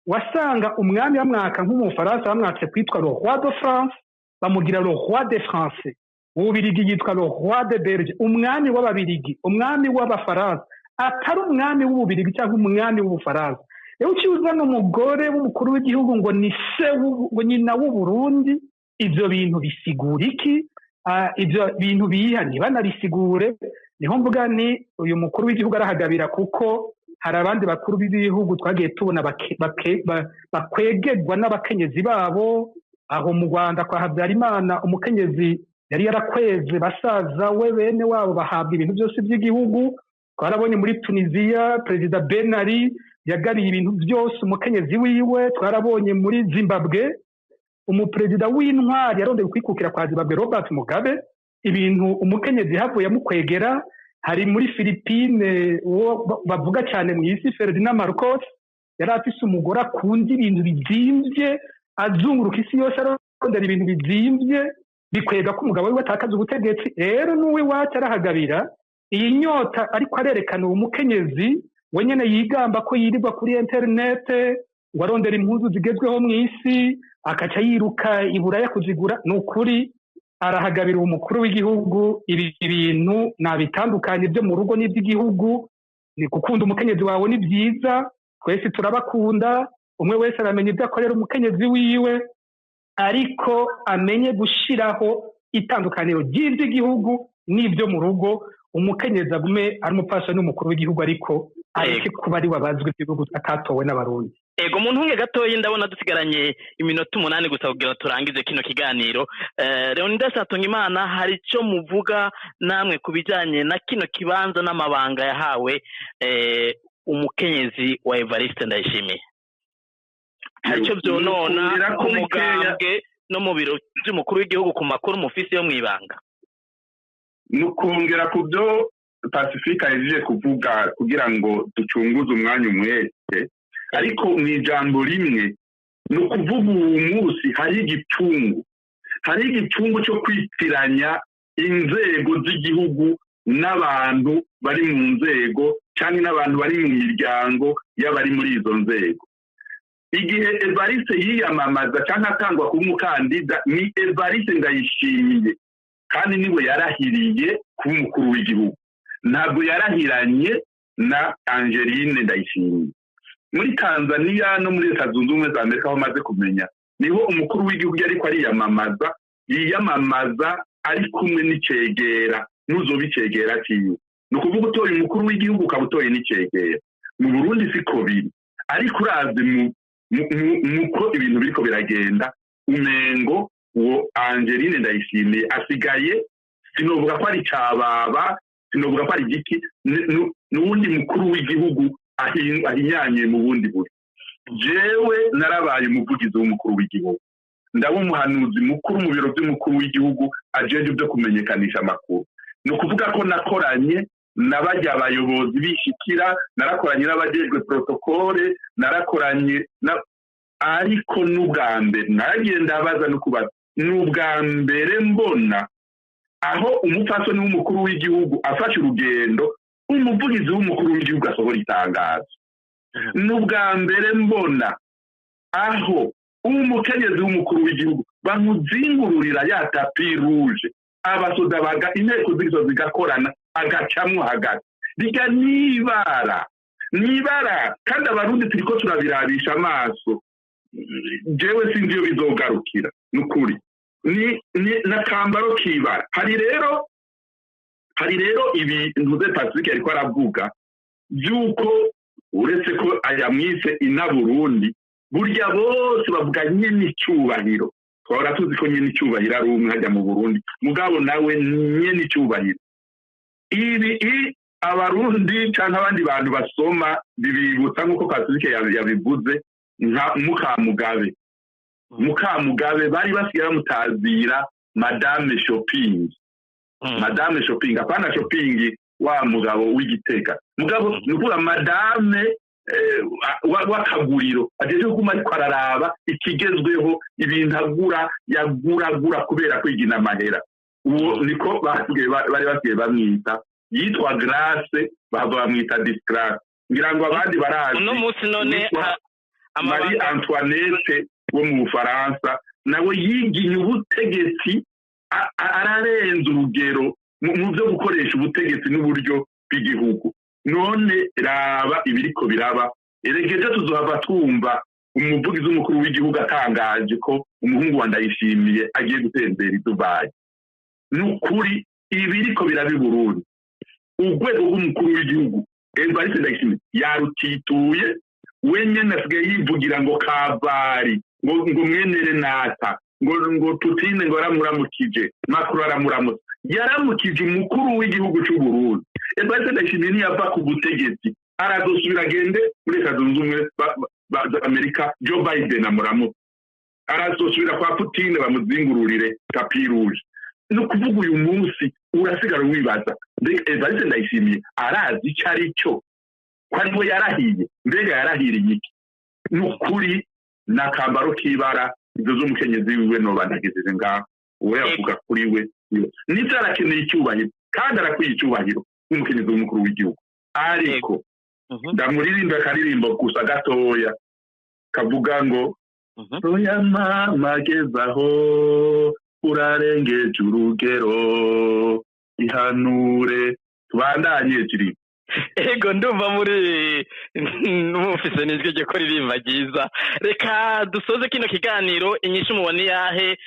wasanga umwami bamwaka, nk'umufaransa bamwatse kwitwa le roi de France, bamugira le roi des Français. Ububirigi yitwa le roi de Belge, umwami w'Ababirigi, umwami w'Abafaransa, atari umwami w'Ububirigi cyangwa umwami w'Ubufaransa. Rero uciye uzana umugore w'umukuru w'igihugu ngo ni se ngo nyina w'Uburundi, ivyo bintu bisigura iki? Ivyo bintu biha ntibanabisigure. Niho mvuga ni uyu mukuru w'igihugu arahagabira, kuko hari abandi bakuru b'ibihugu twagiye tubona bakwegerwa n'abakenyezi babo. Aho mu Rwanda kwa Habyarimana, umukenyezi yari yarakweze basaza we, bene wabo, bahabwa ibintu byose by'igihugu. Twarabonye muri Tunisiya Perezida Ben Ali yagabiye ibintu byose umukenyezi wiwe. Twarabonye muri Zimbabwe umuperezida w'intwari yarondeye kwikukira kwa Zimbabwe, Robert Mugabe, ibintu umukenyezi havuye amukwegera. Hari muri Philippine uwo bavuga cyane mu isi, Ferdinand Marcos, yari afise umugore akunda ibintu bizimvye, azunguruka isi yose arondera ibintu bizimvye, bikwega ko umugabo wiwe atakaza ubutegetsi. Rero n'uw'iwacu arahagabira iyi nyota ariko arerekana uwo mukenyezi wenyene yigamba ko yirirwa kuri interinete ngo arondera impuzu zigezweho mu isi, akaca yiruka i Buraya kuzigura. Ni ukuri arahagabira uwo mukuru w'igihugu. Ibi bintu nabitandukanye byo mu rugo n'iby'igihugu. Ni gukunda umukenyezi wawe ni byiza, twese turabakunda, umwe wese aramenya ibyo akorera umukenyezi wiwe, ariko amenye gushiraho itandukaniro ry'iby'igihugu n'ibyo mu rugo. Umukenyezi agume ari umupfasoni n'umukuru w'igihugu, ariko areke kuba ari wabazwe igihugu atatowe n'Abarundi. Ego, mu ntunge gatoyi, ndabona dusigaranye iminota 8 gusa kugira turangize kino kiganiro. Leonidas Hatungimana, hari icyo muvuga namwe ku bijyanye na kino kibanza n'amabanga yahawe umukenyezi wa Evariste Ndayishimiye? Hari icyo byonona ku mugambwe no mu biro by'umukuru w'igihugu, ku makuru mufisi yo mu ibanga? Ni ukongera ku byo Pacifique ahejeje kuvuga kugira ngo ducunguze umwanya umwete, ariko mu ijambo rimwe ni ukuvuga uwo munsi hari igipfungu cyo kwitiranya inzego z'igihugu. N'abantu bari mu nzego cyangwa n'abantu bari mu miryango y'abari muri izo nzego. Igihe Evariste yiyamamaza cyangwa atangwa kuba umukandida, ni Evariste Ndayishimiye, kandi niwe yarahiriye kuba umukuru w'igihugu, ntabwo yarahiranye na Angeline Ndayishimiye. Muri Tanzania no muri Leta Zunze Ubumwe za Amerika, aho amaze kumenya, niho umukuru w'igihugu ariko ariyamamaza, yiyamamaza ari kumwe n'icegera, n'uzoba icegera ciwe. Ni ukuvuga utoye umukuru w'igihugu ukaba utoye n'icegera. Mu Burundi siko biri, ariko urazi muko ibintu biriko biragenda, umengo uwo Angeline Ndayishimiye asigaye, sinovuga ko ari cababa, sinovuga ko ari igiki, n'uwundi mukuru w'igihugu ahinyanye mu bundi buryo. Jewe narabaye umuvugizi w'umukuru w'igihugu, ndaba umuhanuzi mukuru mu biro by'umukuru w'igihugu ajejwe ibyo kumenyekanisha amakuru. Ni ukuvuga ko nakoranye n'abajya abayobozi bishikira, narakoranye n'abajejwe protocole, narakoranye na, ariko n'ubwa mbere naragiye ndabaza no kubaza, n'ubwa mbere mbona aho umupfasoni w'umukuru w'igihugu afashe urugendo, umuvugizi w'umukuru w'igihugu asohora itangazo. N'ubwa mbere mbona aho umukenyezi w'umukuru w'igihugu bamuzingururira ya tapis rouge, abasoda baga inteko z'igisozi zigakorana, agacamwo hagati. Riga nibara nibara, kandi Abarundi turiko turabirabisha amaso. Jewe sinzi iyo bizogarukira, nukuri ni nakambaro kibara. Hari rero ibintu ze Pacifique ariko aravuga by'uko uretse ko ayamwise ina Burundi, burya bose bavuga nyene icyubahiro. Twahora tuzi ko nyene icyubahiro ari umwe hajya mu Burundi, mugabo nawe nyene icyubahiro. Ibi Abarundi cyangwa abandi bantu basoma bibibutsa, nk'uko Pacifique yabivuze, nka Mukamugabe. Mukamugabe bari basigaye bamutazira Madame Shopping. Madame Shopping, apana Shopping wa mugabo w'Igitega, mugabo ni ukuvuga madame w'akaguriro ajeje kuguma ariko araraba ikigezweho, ibintu agura, yaguragura kubera kwigina amahera. Uwo niko bari basigaye bamwita. Yitwa Grace, bahava bamwita Disgrace. Ngira ngo abandi barazi Uno munsi none witwa Marie Antoinette wo mu Bufaransa, nawe yiginye ubutegetsi, ararenza urugero mu byo gukoresha ubutegetsi n'uburyo bw'igihugu. None raba ibiriko biraba. Erega ejo tuzohava twumva umuvugizi w'umukuru w'igihugu atangaje ko umuhungu wa Ndayishimiye agiye gutembera i Dubai. Ni ukuri, ibiriko biraba i Burundi, urwego rw'umukuru w'igihugu Evariste Ndayishimiye yarutituye. We nyene asigaye yivugira ngo kavari, ngo mwene Renata, ngo Putine ngo aramuramukije, Macron aramuramutse, yaramukije umukuru w'igihugu cy'u Burundi. Evariste Ndayishimiye ntiyava ku butegetsi, arazosubira agende muri Leta Zunze Ubumwe za Amerika, Joe Biden amuramutse, arazosubira kwa Putine bamuzingururire tapis rouge. Ni ukuvuga uyu munsi urasigara wibaza: mbega Evariste Ndayishimiye arazi icyo ari cyo, ko ari we yarahiye? Mbega yarahiriye iki? Ni ukuri ni akambaro k'ibara. Ibyo z'umukenyezi wiwe noba ntagejeje ngaho, uwo yavuga kuri we nibyo, arakeneye icyubahiro kandi arakwiye icyubahiro nk'umukenyezi w'umukuru w'igihugu, ariko ndamuririmba akaririmbo gusa gatoya kavuga ngo: "Oya mama, gezaho urarengeje urugero, ihanure." Tubandanye kiri. Ego, ndumva muri mufise n'ijwi ryo kuririmba ryiza. Reka dusoze kino kiganiro. Inyishu mubona iyahe?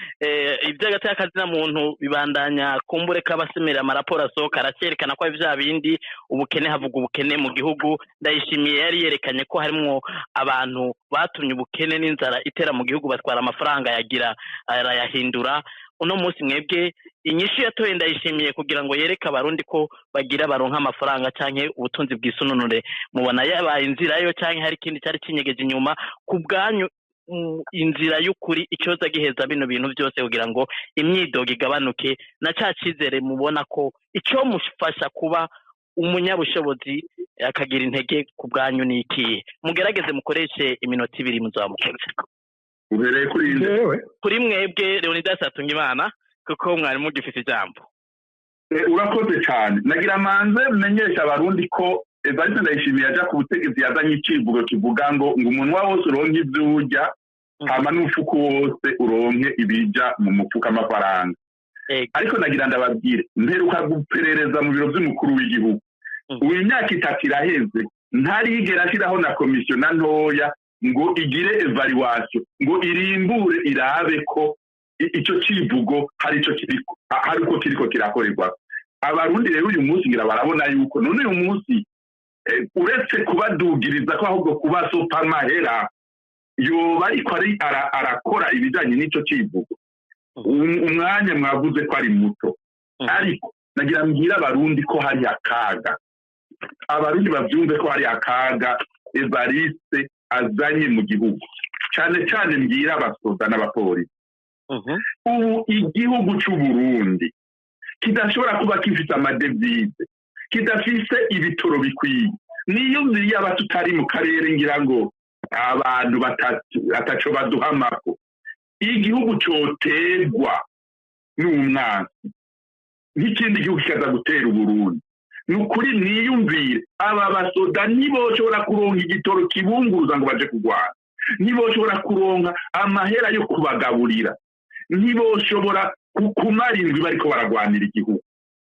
Iby'agateka muntu bibandanya, kumbure k'abasemera amaraporo asohoka aracyerekana ko ari bya bindi, ubukene, havuga ubukene mu gihugu. Ndayishimiye yari yerekanye ko harimwo abantu batumye ubukene n'inzara itera mu gihugu, batwara amafaranga yagira arayahindura. Uno munsi mwebwe, inyishu yatoye Ndayishimiye kugira ngo yereke Abarundi ko bagira baronka amafaranga canke ubutunzi bwisununure, mubona yabaye inzira yo, canke hari ikindi cyari kinyegeje inyuma? Ku bwanyu, inzira y'ukuri icoza giheza bino bintu byose kugira ngo imyidogo igabanuke na ca cizere, mubona ko ico mufasha kuba umunyabushobozi akagira intege, ku bwanyu ni ikihe? Mugerageze mukoreshe iminota 2, muzaba mukoze. Uhereye kuri inde? Jewe. Kuri mwebwe, Leonidas Hatungimana, kuko mwari mugifise ijambo. Urakoze cyane. Nagira manze menyesha Abarundi ko Evariste Ndayishimiye aja ku butegetsi yazanye icivugo kivuga ngo umunwa wose uronke ivyo urya, hama n'umufuko wose uronke ibija mu mufuka, amafaranga. Ariko nagira ndababwire, mperuka guperereza mu biro vy'umukuru w'igihugu. Ubu imyaka 3 iraheze, ntarigera ashiraho na komisiyo na ntoya ngo igire évaluation, ngo irimbure, irabe ko ico civugo hari ico kiriko, hari uko kiriko kirakorerwa. Abarundi rero uyu munsi ngira barabona yuko none uyu munsi, uretse kubadugiriza ko ahubwo kubasopa amahera, yoba ariko ari arakora ibijanye n'ico civugo. Umwanya mwavuze ko ari muto, ariko nagira mbwira Abarundi ko hari akaga. Abarundi bavyumve ko hari akaga Evariste azanye mu gihugu, cyane cyane mbwira abasoda n'abapolisi. Ubu igihugu c'u Burundi kidashobora kuba gifise amadevize, kidafise ibitoro bikwiye, niyo yaba tutari mu karere, ngira ngo abantu ataco baduhamako, igihugu coterwa n'umwansi, nk'ikindi gihugu kikaza gutera Uburundi, ni ukuri mwiyumvire, aba basoda ntiboshobora kuronka igitoro kibunguruza ngo baje kurwana, ntiboshobora kuronka amahera yo kubagaburira, ntiboshobora kumara indwi bariko baragwanira igihugu.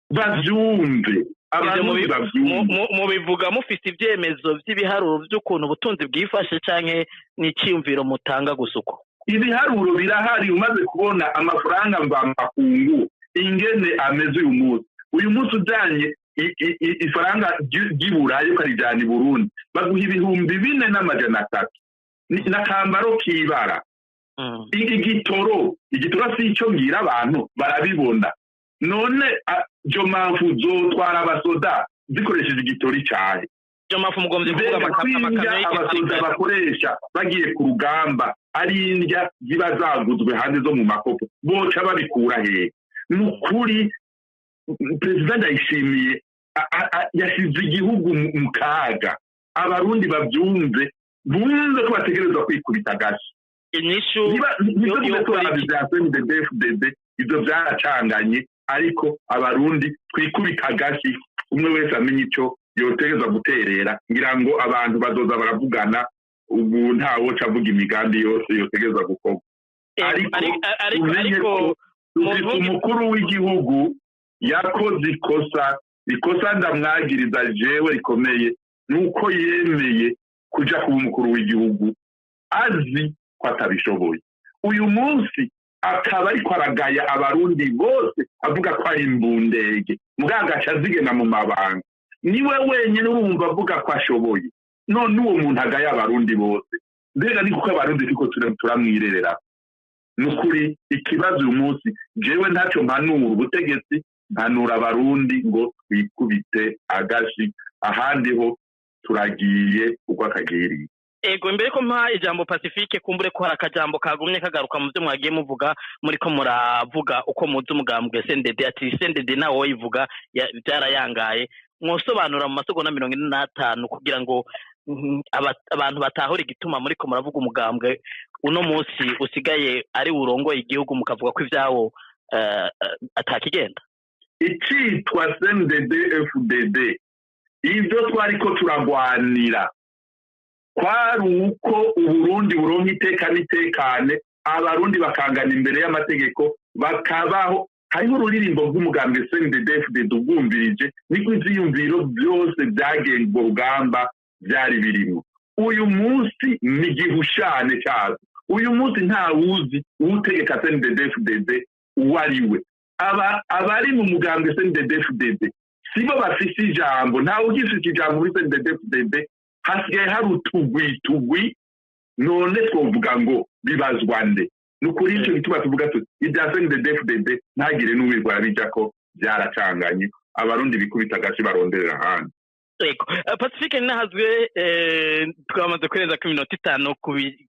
Bavyumve, Abarundi bavyumve. Mubivuga mufise ivyemezo vy'ibiharuro vy'ukuntu ubutunzi bwifashe, canke n'iciyumviro mutanga gusa uko? Ibiharuro birahari. Umaze kubona amafaranga mvamakungu ingene ameze uyu munsi, uyu munsi ujanye ifaranga ry'i Burayi ukarijana i Burundi, baguha 4300 n'akambaro k'ibara. Igitoro si icyo ngira, abantu barabibona. None jomamfu zotwara abasoda zikoresheje igitoro icahe? Jomamfu mugombye kuvuga Mbega amakamyo kwindya abasoda bakoresha bagiye ku rugamba ari indya ziba zaguzwe hanze zo mu makopo, boca babikura hehe? Ni ukuri, Perezida Ndayishimiye yashize igihugu mu kaga. Abarundi bavyumve, bumve ko bategerezwa kwikubita agashi. Inyishu Niba nibyo yo tuve turaba kuri ibya CNDD-FDD, ivyo vyaracanganye, ariko Abarundi twikubita agashi, umwe wese amenye ico yotegerezwa guterera. Ngira ngo abantu bazoza baravugana, ubu ntawoca avuga imigambi yose yotegerezwa gukorwa, ariko ariko tumenye ariko ko dufise umukuru w'igihugu yakoze ikosa. Ikosa ndamwagiriza jewe rikomeye nuko yemeye kuja kuba umukuru w'igihugu azi ko atabishoboye. Uyu munsi akaba ariko aragaya Abarundi bose, avuga ko ari imbundege, mugabo agaca azigena mu mabanga. Niwe wenyine urumva avuga ko ashoboye. None uwo muntu agaya Abarundi bose, mbega ni kuko Abarundi turiko turamwirerera? Ni ukuri, ikibazo uyu munsi jewe ntacyo mpanura ubutegetsi, mpanura Abarundi ngo twikubite agashi, ahandi ho turagiye uko akagiriye. Ego, imbere ko mpa ijambo Pacifique, kumbure ko hari akajambo kagumye kagaruka mu byo mwagiye muvuga, muri ko muravuga uko muzi umugambwe CNDD, ati CNDD nawe woyivuga byarayangaye. Mwosobanura mu masegonda 45 kugira ngo abantu batahure igituma muri ko muravuga umugambwe uno munsi usigaye ari urongoye igihugu, mukavuga ko ibyawo atakigenda? Icitwa CNDD FDD, ibyo twariko turagwanira kwari uko Uburundi buronka iteka n'itekane, Abarundi bakangana imbere y'amategeko, bakabaho. Hariho ururirimbo rw'umugambwe CNDD FDD, ubwumvirije niko ivyiyumviro byose byagenga urwo rugamba byari birimo. Uyu munsi ni igihushane cyazo. Uyu munsi ntawuzi uwutegeka CNDD FDD uwo ari we. Aba abari mu mugambwe CNDD FDD sibo bafise ijambo, ntawe ugifise ijambo muri CNDD FDD, hasigaye hari utugwi tugwi. None twovuga ngo bibazwa nde? Ni ukuri, icyo gituma tuvuga tuti ibya CNDD FDD ntagire n'uwirwara bija ko byaracanganye. Abarundi bikubita agashi, baronderera ahandi. Ego. Pacifique Ninahazwe, twamaze kurenza ku minota 5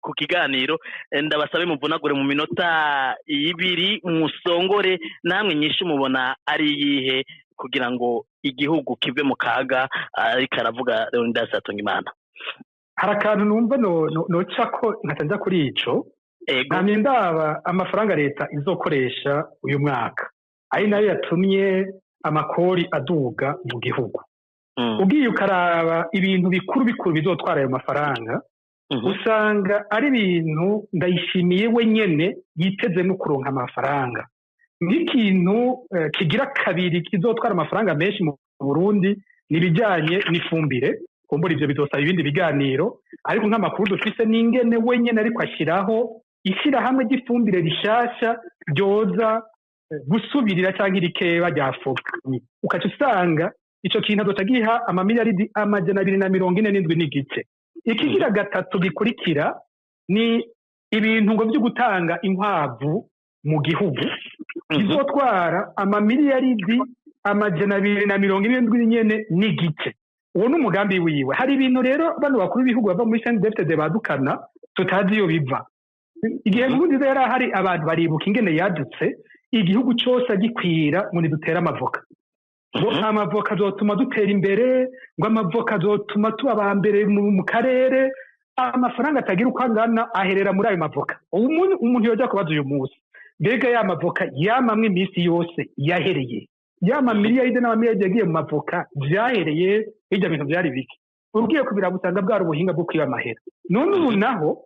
ku kiganiro. Ndabasabe muvunagure mu minota 2, musongore namwe nyinshi mubona ari iyihe kugira ngo igihugu kive mu kaga ariko aravuga Leonidas Hatungimana. Hari akantu numva noca ko nkaca nja kuri ico. Namye ndaba amafaranga leta izokoresha uyu mwaka, ari nayo yatumye Amakori aduga mu gihugu, ugiye ukaraba ibintu bikuru bikuru bizotwara ayo mafaranga, usanga ari ibintu Ndayishimiye wenyene yitezemo kuronka amafaranga. Nk'ikintu kigira kabiri kizotwara amafaranga menshi mu Burundi ni ibijyanye n'ifumbire. Kumbura ibyo bizosaba ibindi biganiro, ariko nk'amakuru dufise n'ingene wenyene ariko ashyiraho ishyirahamwe ry'ifumbire rishasha ryoza gusubirira cyangwa irikeba rya FOMI, ukaca usanga ico kintu azoca giha amamiliyaridi 247.5. Ikigira gatatu gikurikira ni ibintu ngo byo gutanga inkwavu mu gihugu, bizotwara amamiliyaridi 247 nyene n'igice. Uwo ni umugambi wiwe. Hari ibintu rero bano bakuru b'ibihugu bava muri CNDD-FDD badukana tutazi iyo biva. Igihe Nkurunziza yari ahari, abantu baribuka ingene yadutse igihugu cyose agikwira ngo nidutere amavoka, ngo amavoka azotuma dutera imbere, ngo amavoka azotuma tuba aba mbere mu karere. Amafaranga atagira uko angana aherera muri ayo mavoka. Umuntu yojya kubaza uyu munsi: mbega ya mavoka yamamwe iminsi yose yahereye? Ya mamiliyaride n'amamiliyaride yagiye mu mavoka vyahereye? Hirya bintu byari bike, ugiye kubiraba usanga bwari ubuhinga bwo kwiba amahera. None ubu naho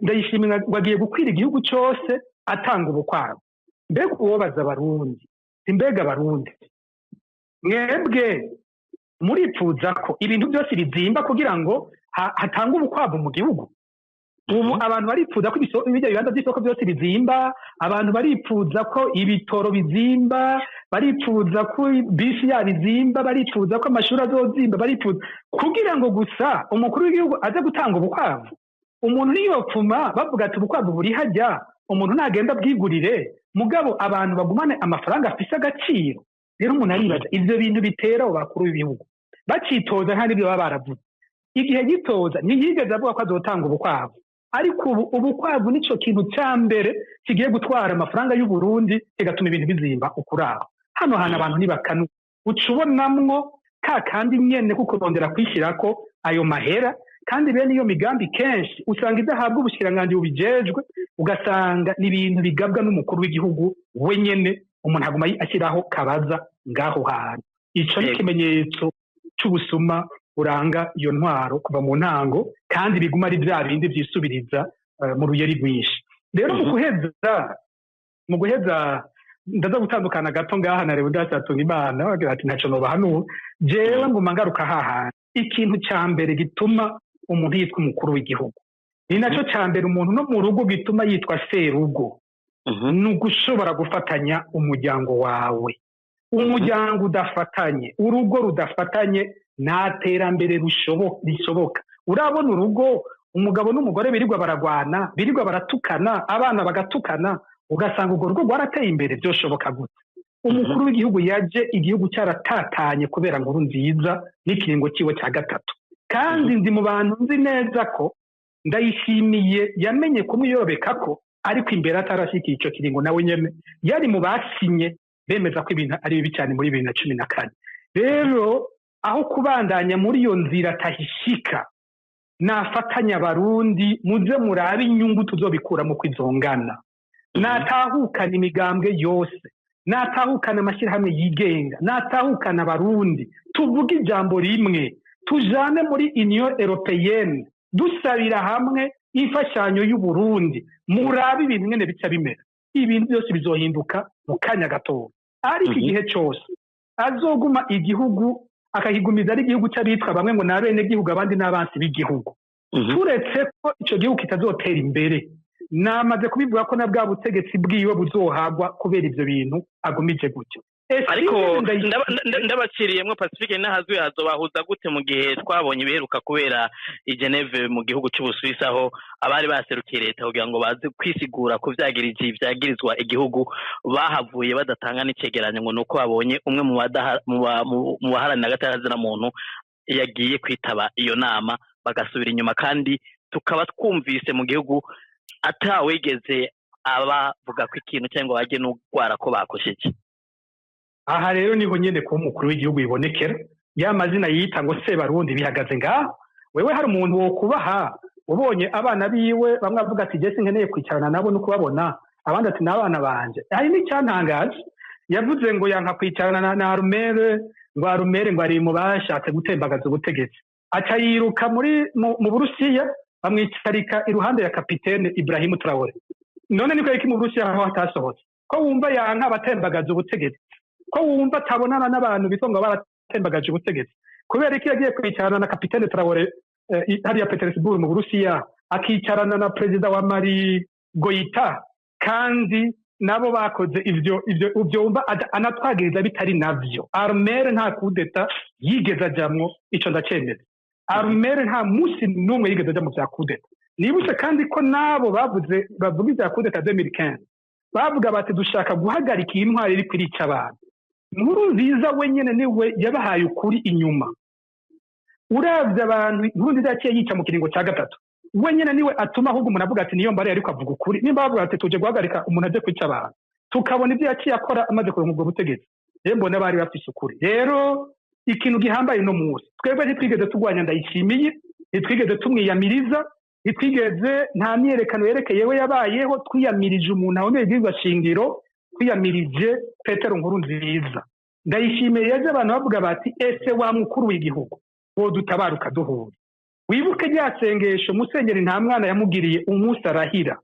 Ndayishimiye ngo agiye gukwira igihugu cyose atanga ubukwavu. Mbega uwobaza Abarundi, mbega Abarundi mwebwe muripfuza ko ibintu byose bizimba kugira ngo hatangwe ubukwavu mu gihugu? Ubu abantu baripfuza ko ibijya bibanza by'isoko byose bizimba, abantu baripfuza ko ibitoro bizimba, baripfuza ko bisi yabo izimba, baripfuza ko amashuri azozimba, baripfuza kugira ngo gusa umukuru w'igihugu aze gutanga ubukwavu? Umuntu ntiyopfuma bavuga ati ubukwavu buri hajya, umuntu nagenda bwigurire, mugabo abantu bagumane amafaranga afise agaciro. Rero umuntu aribaza ivyo bintu bitera abo bakuru b'ibihugu bacitoza, nta n'ibyo baba baravuze. Igihe gitoza ntiyigeze avuga ko azotanga ubukwavu, ariko ubu ubukwavu nico kintu ca mbere kigiye gutwara amafaranga y'u Burundi, kigatuma ibintu bizimba ukuraho. Hano hantu abantu ntibakanu uca ubonamwo ka kandi nyene ko kurondera kwishyirako ayo mahera. Kandi bene iyo migambi kenshi usanga idahabwa ubushikiranganji bubijejwe, ugasanga ni ibintu bigabwa n'umukuru w'igihugu wenyene. Umuntu aguma ashyiraho kabaza ngaho hantu. Ico ni ikimenyetso c'ubusuma buranga iyo ntwaro kuva mu ntango, kandi biguma ari bya bindi vyisubiriza mu ruyeri rwinshi. Rero mu guheza ndaza gutandukana gato ngaha na Leonidas Hatungimana, bagira ati ntaco nobahanura. Jewe nguma ngaruka hahandi: ikintu ca mbere gituma umuntu yitwa umukuru w'igihugu, ni naco ca mbere umuntu no mu rugo gituma yitwa serugo, ni ugushobora gufatanya umuryango wawe. Umuryango udafatanye, urugo rudafatanye, nta terambere rishoboka. Urabona urugo umugabo n'umugore birirwa baragwana, birirwa baratukana, abana bagatukana, ugasanga urwo rugo rwarateye imbere? Byoshoboka gute? Umukuru w'igihugu yaje igihugu cyaratatanye kubera Nkurunziza n'ikiringo ciwe cya gatatu. Kandi ndi mu bantu nzi neza ko Ndayishimiye yamenye kumwiyobeka ko, ariko imbere atarashikiye ico kiringo, nawe nyene yari mu basinye bemeza ko ibintu ari bibi cyane muri 2014. Rero aho kubandanya muri iyo nzira atahishika, nafatanya Abarundi, muze murabe inyungu tuzobikuramo kwizongana. Natahukana imigambwe yose, natahukana amashyirahamwe yigenga, natahukana Abarundi, tuvuge ijambo rimwe, tujane muri Union Européenne dusabira hamwe imfashanyo y'u Burundi. Murabe ibintu ngene bica bimera, ibintu byose bizohinduka mu kanya gatoya. Ariko igihe cyose azoguma igihugu akakigumiza ari igihugu cy'abitwa bamwe ngo ni abenegihugu, abandi n'abansi b'igihugu, turetse ko ico gihugu kitazotera imbere, namaze kubivuga ko na bwa butegetsi bwiwe buzohagwa kubera ivyo bintu agumije gutyo. Ariko ndabaciriyemwo, Pacifique Nahazwe, hazobahuza gute mu gihe twabonye ibiheruka kubera i Geneve mu gihugu c'Ubusuwisi, aho abari baserukiye leta kugira ngo baze kwisigura ku vyagiriji vyagirizwa igihugu bahavuye badatanga n'icegeranyo, ngo nuko babonye umwe mu baharanira agateka muntu yagiye kwitaba iyo nama bagasubira inyuma, kandi tukaba twumvise mu gihugu atawigeze abavuga ko ikintu cyangwa bajye n'ugwara ko bakosheje? Aha rero niho nyene kuba umukuru w'igihugu bibonekera ya mazina yita ngo Sebarundi bihagaze ngaho. Wewe hari umuntu wokubaha ubonye abana biwe bamwe avuga ati jese nkeneye kwicarana nabo no kubabona, abandi ati n'abana banje? Hari n'icyantangaje. Yavuze ngo yanka kwicarana na Armel, ngo Armel ngo ari mu bashatse gutembagaza ubutegetsi, aca yiruka muri mu Burusiya, bamwicarika iruhande ya kapitene Ibrahim Traore. None niko iki mu Burusiya aho hatasohotse ko wumva yanka abatembagaza ubutegetsi, ko wumva atabonana n'abantu bitwa ngo baratembagaje ubutegetsi, kubera iki yagiye kwicarana na kapitene Traore hariya Petersburg mu Burusiya, akicarana na perezida wa Mali Goita, kandi nabo bakoze ivyo wumva anatwagiriza bitari navyo? Armel nta kudeta yigeze ajamwo, ico ndacemeza. Armel nta musi n'umwe yigeze aja mu vya kudeta. Nibutse kandi ko nabo bavuze, bavuga ivya kudeta 2015, bavuga bati dushaka guhagarika iyi ntwari iri kwirica abantu. Nkurunziza wenyene niwe yabahaye ukuri inyuma. Uravye abantu Nkurunziza yaciye yica mu kiringo ca gatatu, wenyene niwe atuma ahubwo umuntu avuga ati niyo mbare ariko avuga ukuri. Nimba bavuga ati tuje guhagarika umuntu aje kwica abantu, tukabona ibyo yaciye akora amaze kuronka ubwo butegetsi, rero mbona bari bafise ukuri. Rero ikintu gihambaye no munsi, twebwe ntitwigeze turwanya Ndayishimiye, ntitwigeze tumwiyamiriza, ntitwigeze, nta myiyerekano yerekeye we yabayeho. Twiyamirije umuntu ahomeye ibwirizwa shingiro, twiyamirije Petero Nkurunziza. Ndayishimiye yaje abantu bavuga bati ese wa mukuru w'igihugu wodutabara ukaduhura. Wibuke rya sengesho Musenyeri nta mwana yamugiriye umunsi arahira,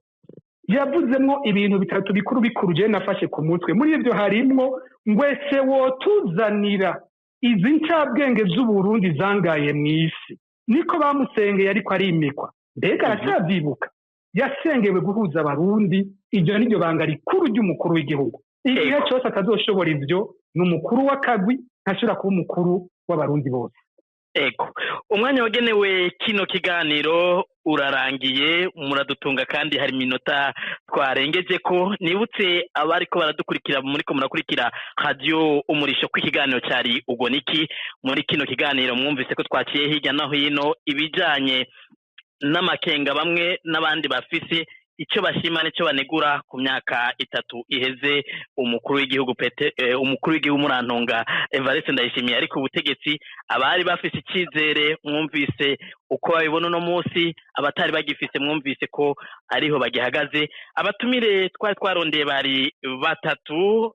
yavuzemwo ibintu bitatu bikuru bikuru je nafashe ku mutwe. Muri ivyo harimwo ngwese wotuzanira izi ncabwenge z'Uburundi zangaye mw'isi. Niko bamusengeye ariko arimikwa. Mbega aracavyibuka? Yasengewe guhuza Abarundi, iryo niryo banga rikuru ry'umukuru w'igihugu. Igihe cyose atazoshobora ivyo, ni umukuru w'akagwi, ntashobora kuba umukuru w'Abarundi bose. Ego, umwanya wagenewe kino kiganiro urarangiye, muradutunga kandi hari iminota twarengeje ko. Nibutse abariko baradukurikira, muriko murakurikira Radio Umurisho, ko ikiganiro cyari Ugoniki. Muri kino kiganiro mwumvise ko twaciye hirya no hino ibijanye n'amakenga bamwe n'abandi bafise, icyo bashima n'icyo banegura ku myaka 3 iheze umukuru w'igihugu umukuru w'igihugu Murantunga Evariste Ndayishimiye ariko ubutegetsi. Abari bafise icyizere mwumvise uko babibona uno munsi, abatari bagifise mwumvise ko ariho bagihagaze. Abatumire twari twarondeye bari batatu,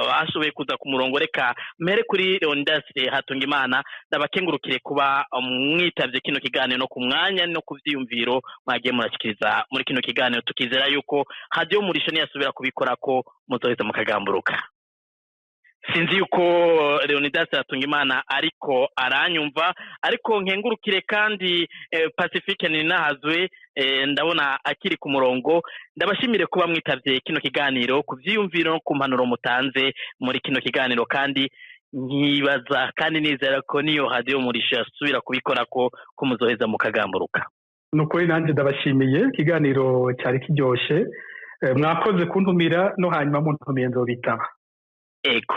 bashoboye kuza ku murongo. Reka mpere kuri Leonidas Hatungimana, ndabakengurukire kuba mwitavye kino kiganiro no ku mwanya no ku vyiyumviro mwagiye murashikiriza muri kino kiganiro, tukizera yuko Radio Umurisho niyasubira kubikora ko muzoheza mukagamburuka. Sinzi yuko Leonidas Hatungimana ariko aranyumva, ariko nkengurukire kandi Pacifique Ninahazwe, ndabona akiri ku murongo. Ndabashimire kuba mwitavye kino kiganiro, ku vyiyumviro no ku mpanuro mutanze muri kino kiganiro, kandi nkibaza kandi nizera ko niyo Radio Umurisho yasubira kubikora ko muzoheza mukagamburuka. Nukuri nanjye ndabashimiye, ikiganiro cyari kiryoshe, mwakoze kuntumira, no hanyuma muntumiye nzobitaba. Ego.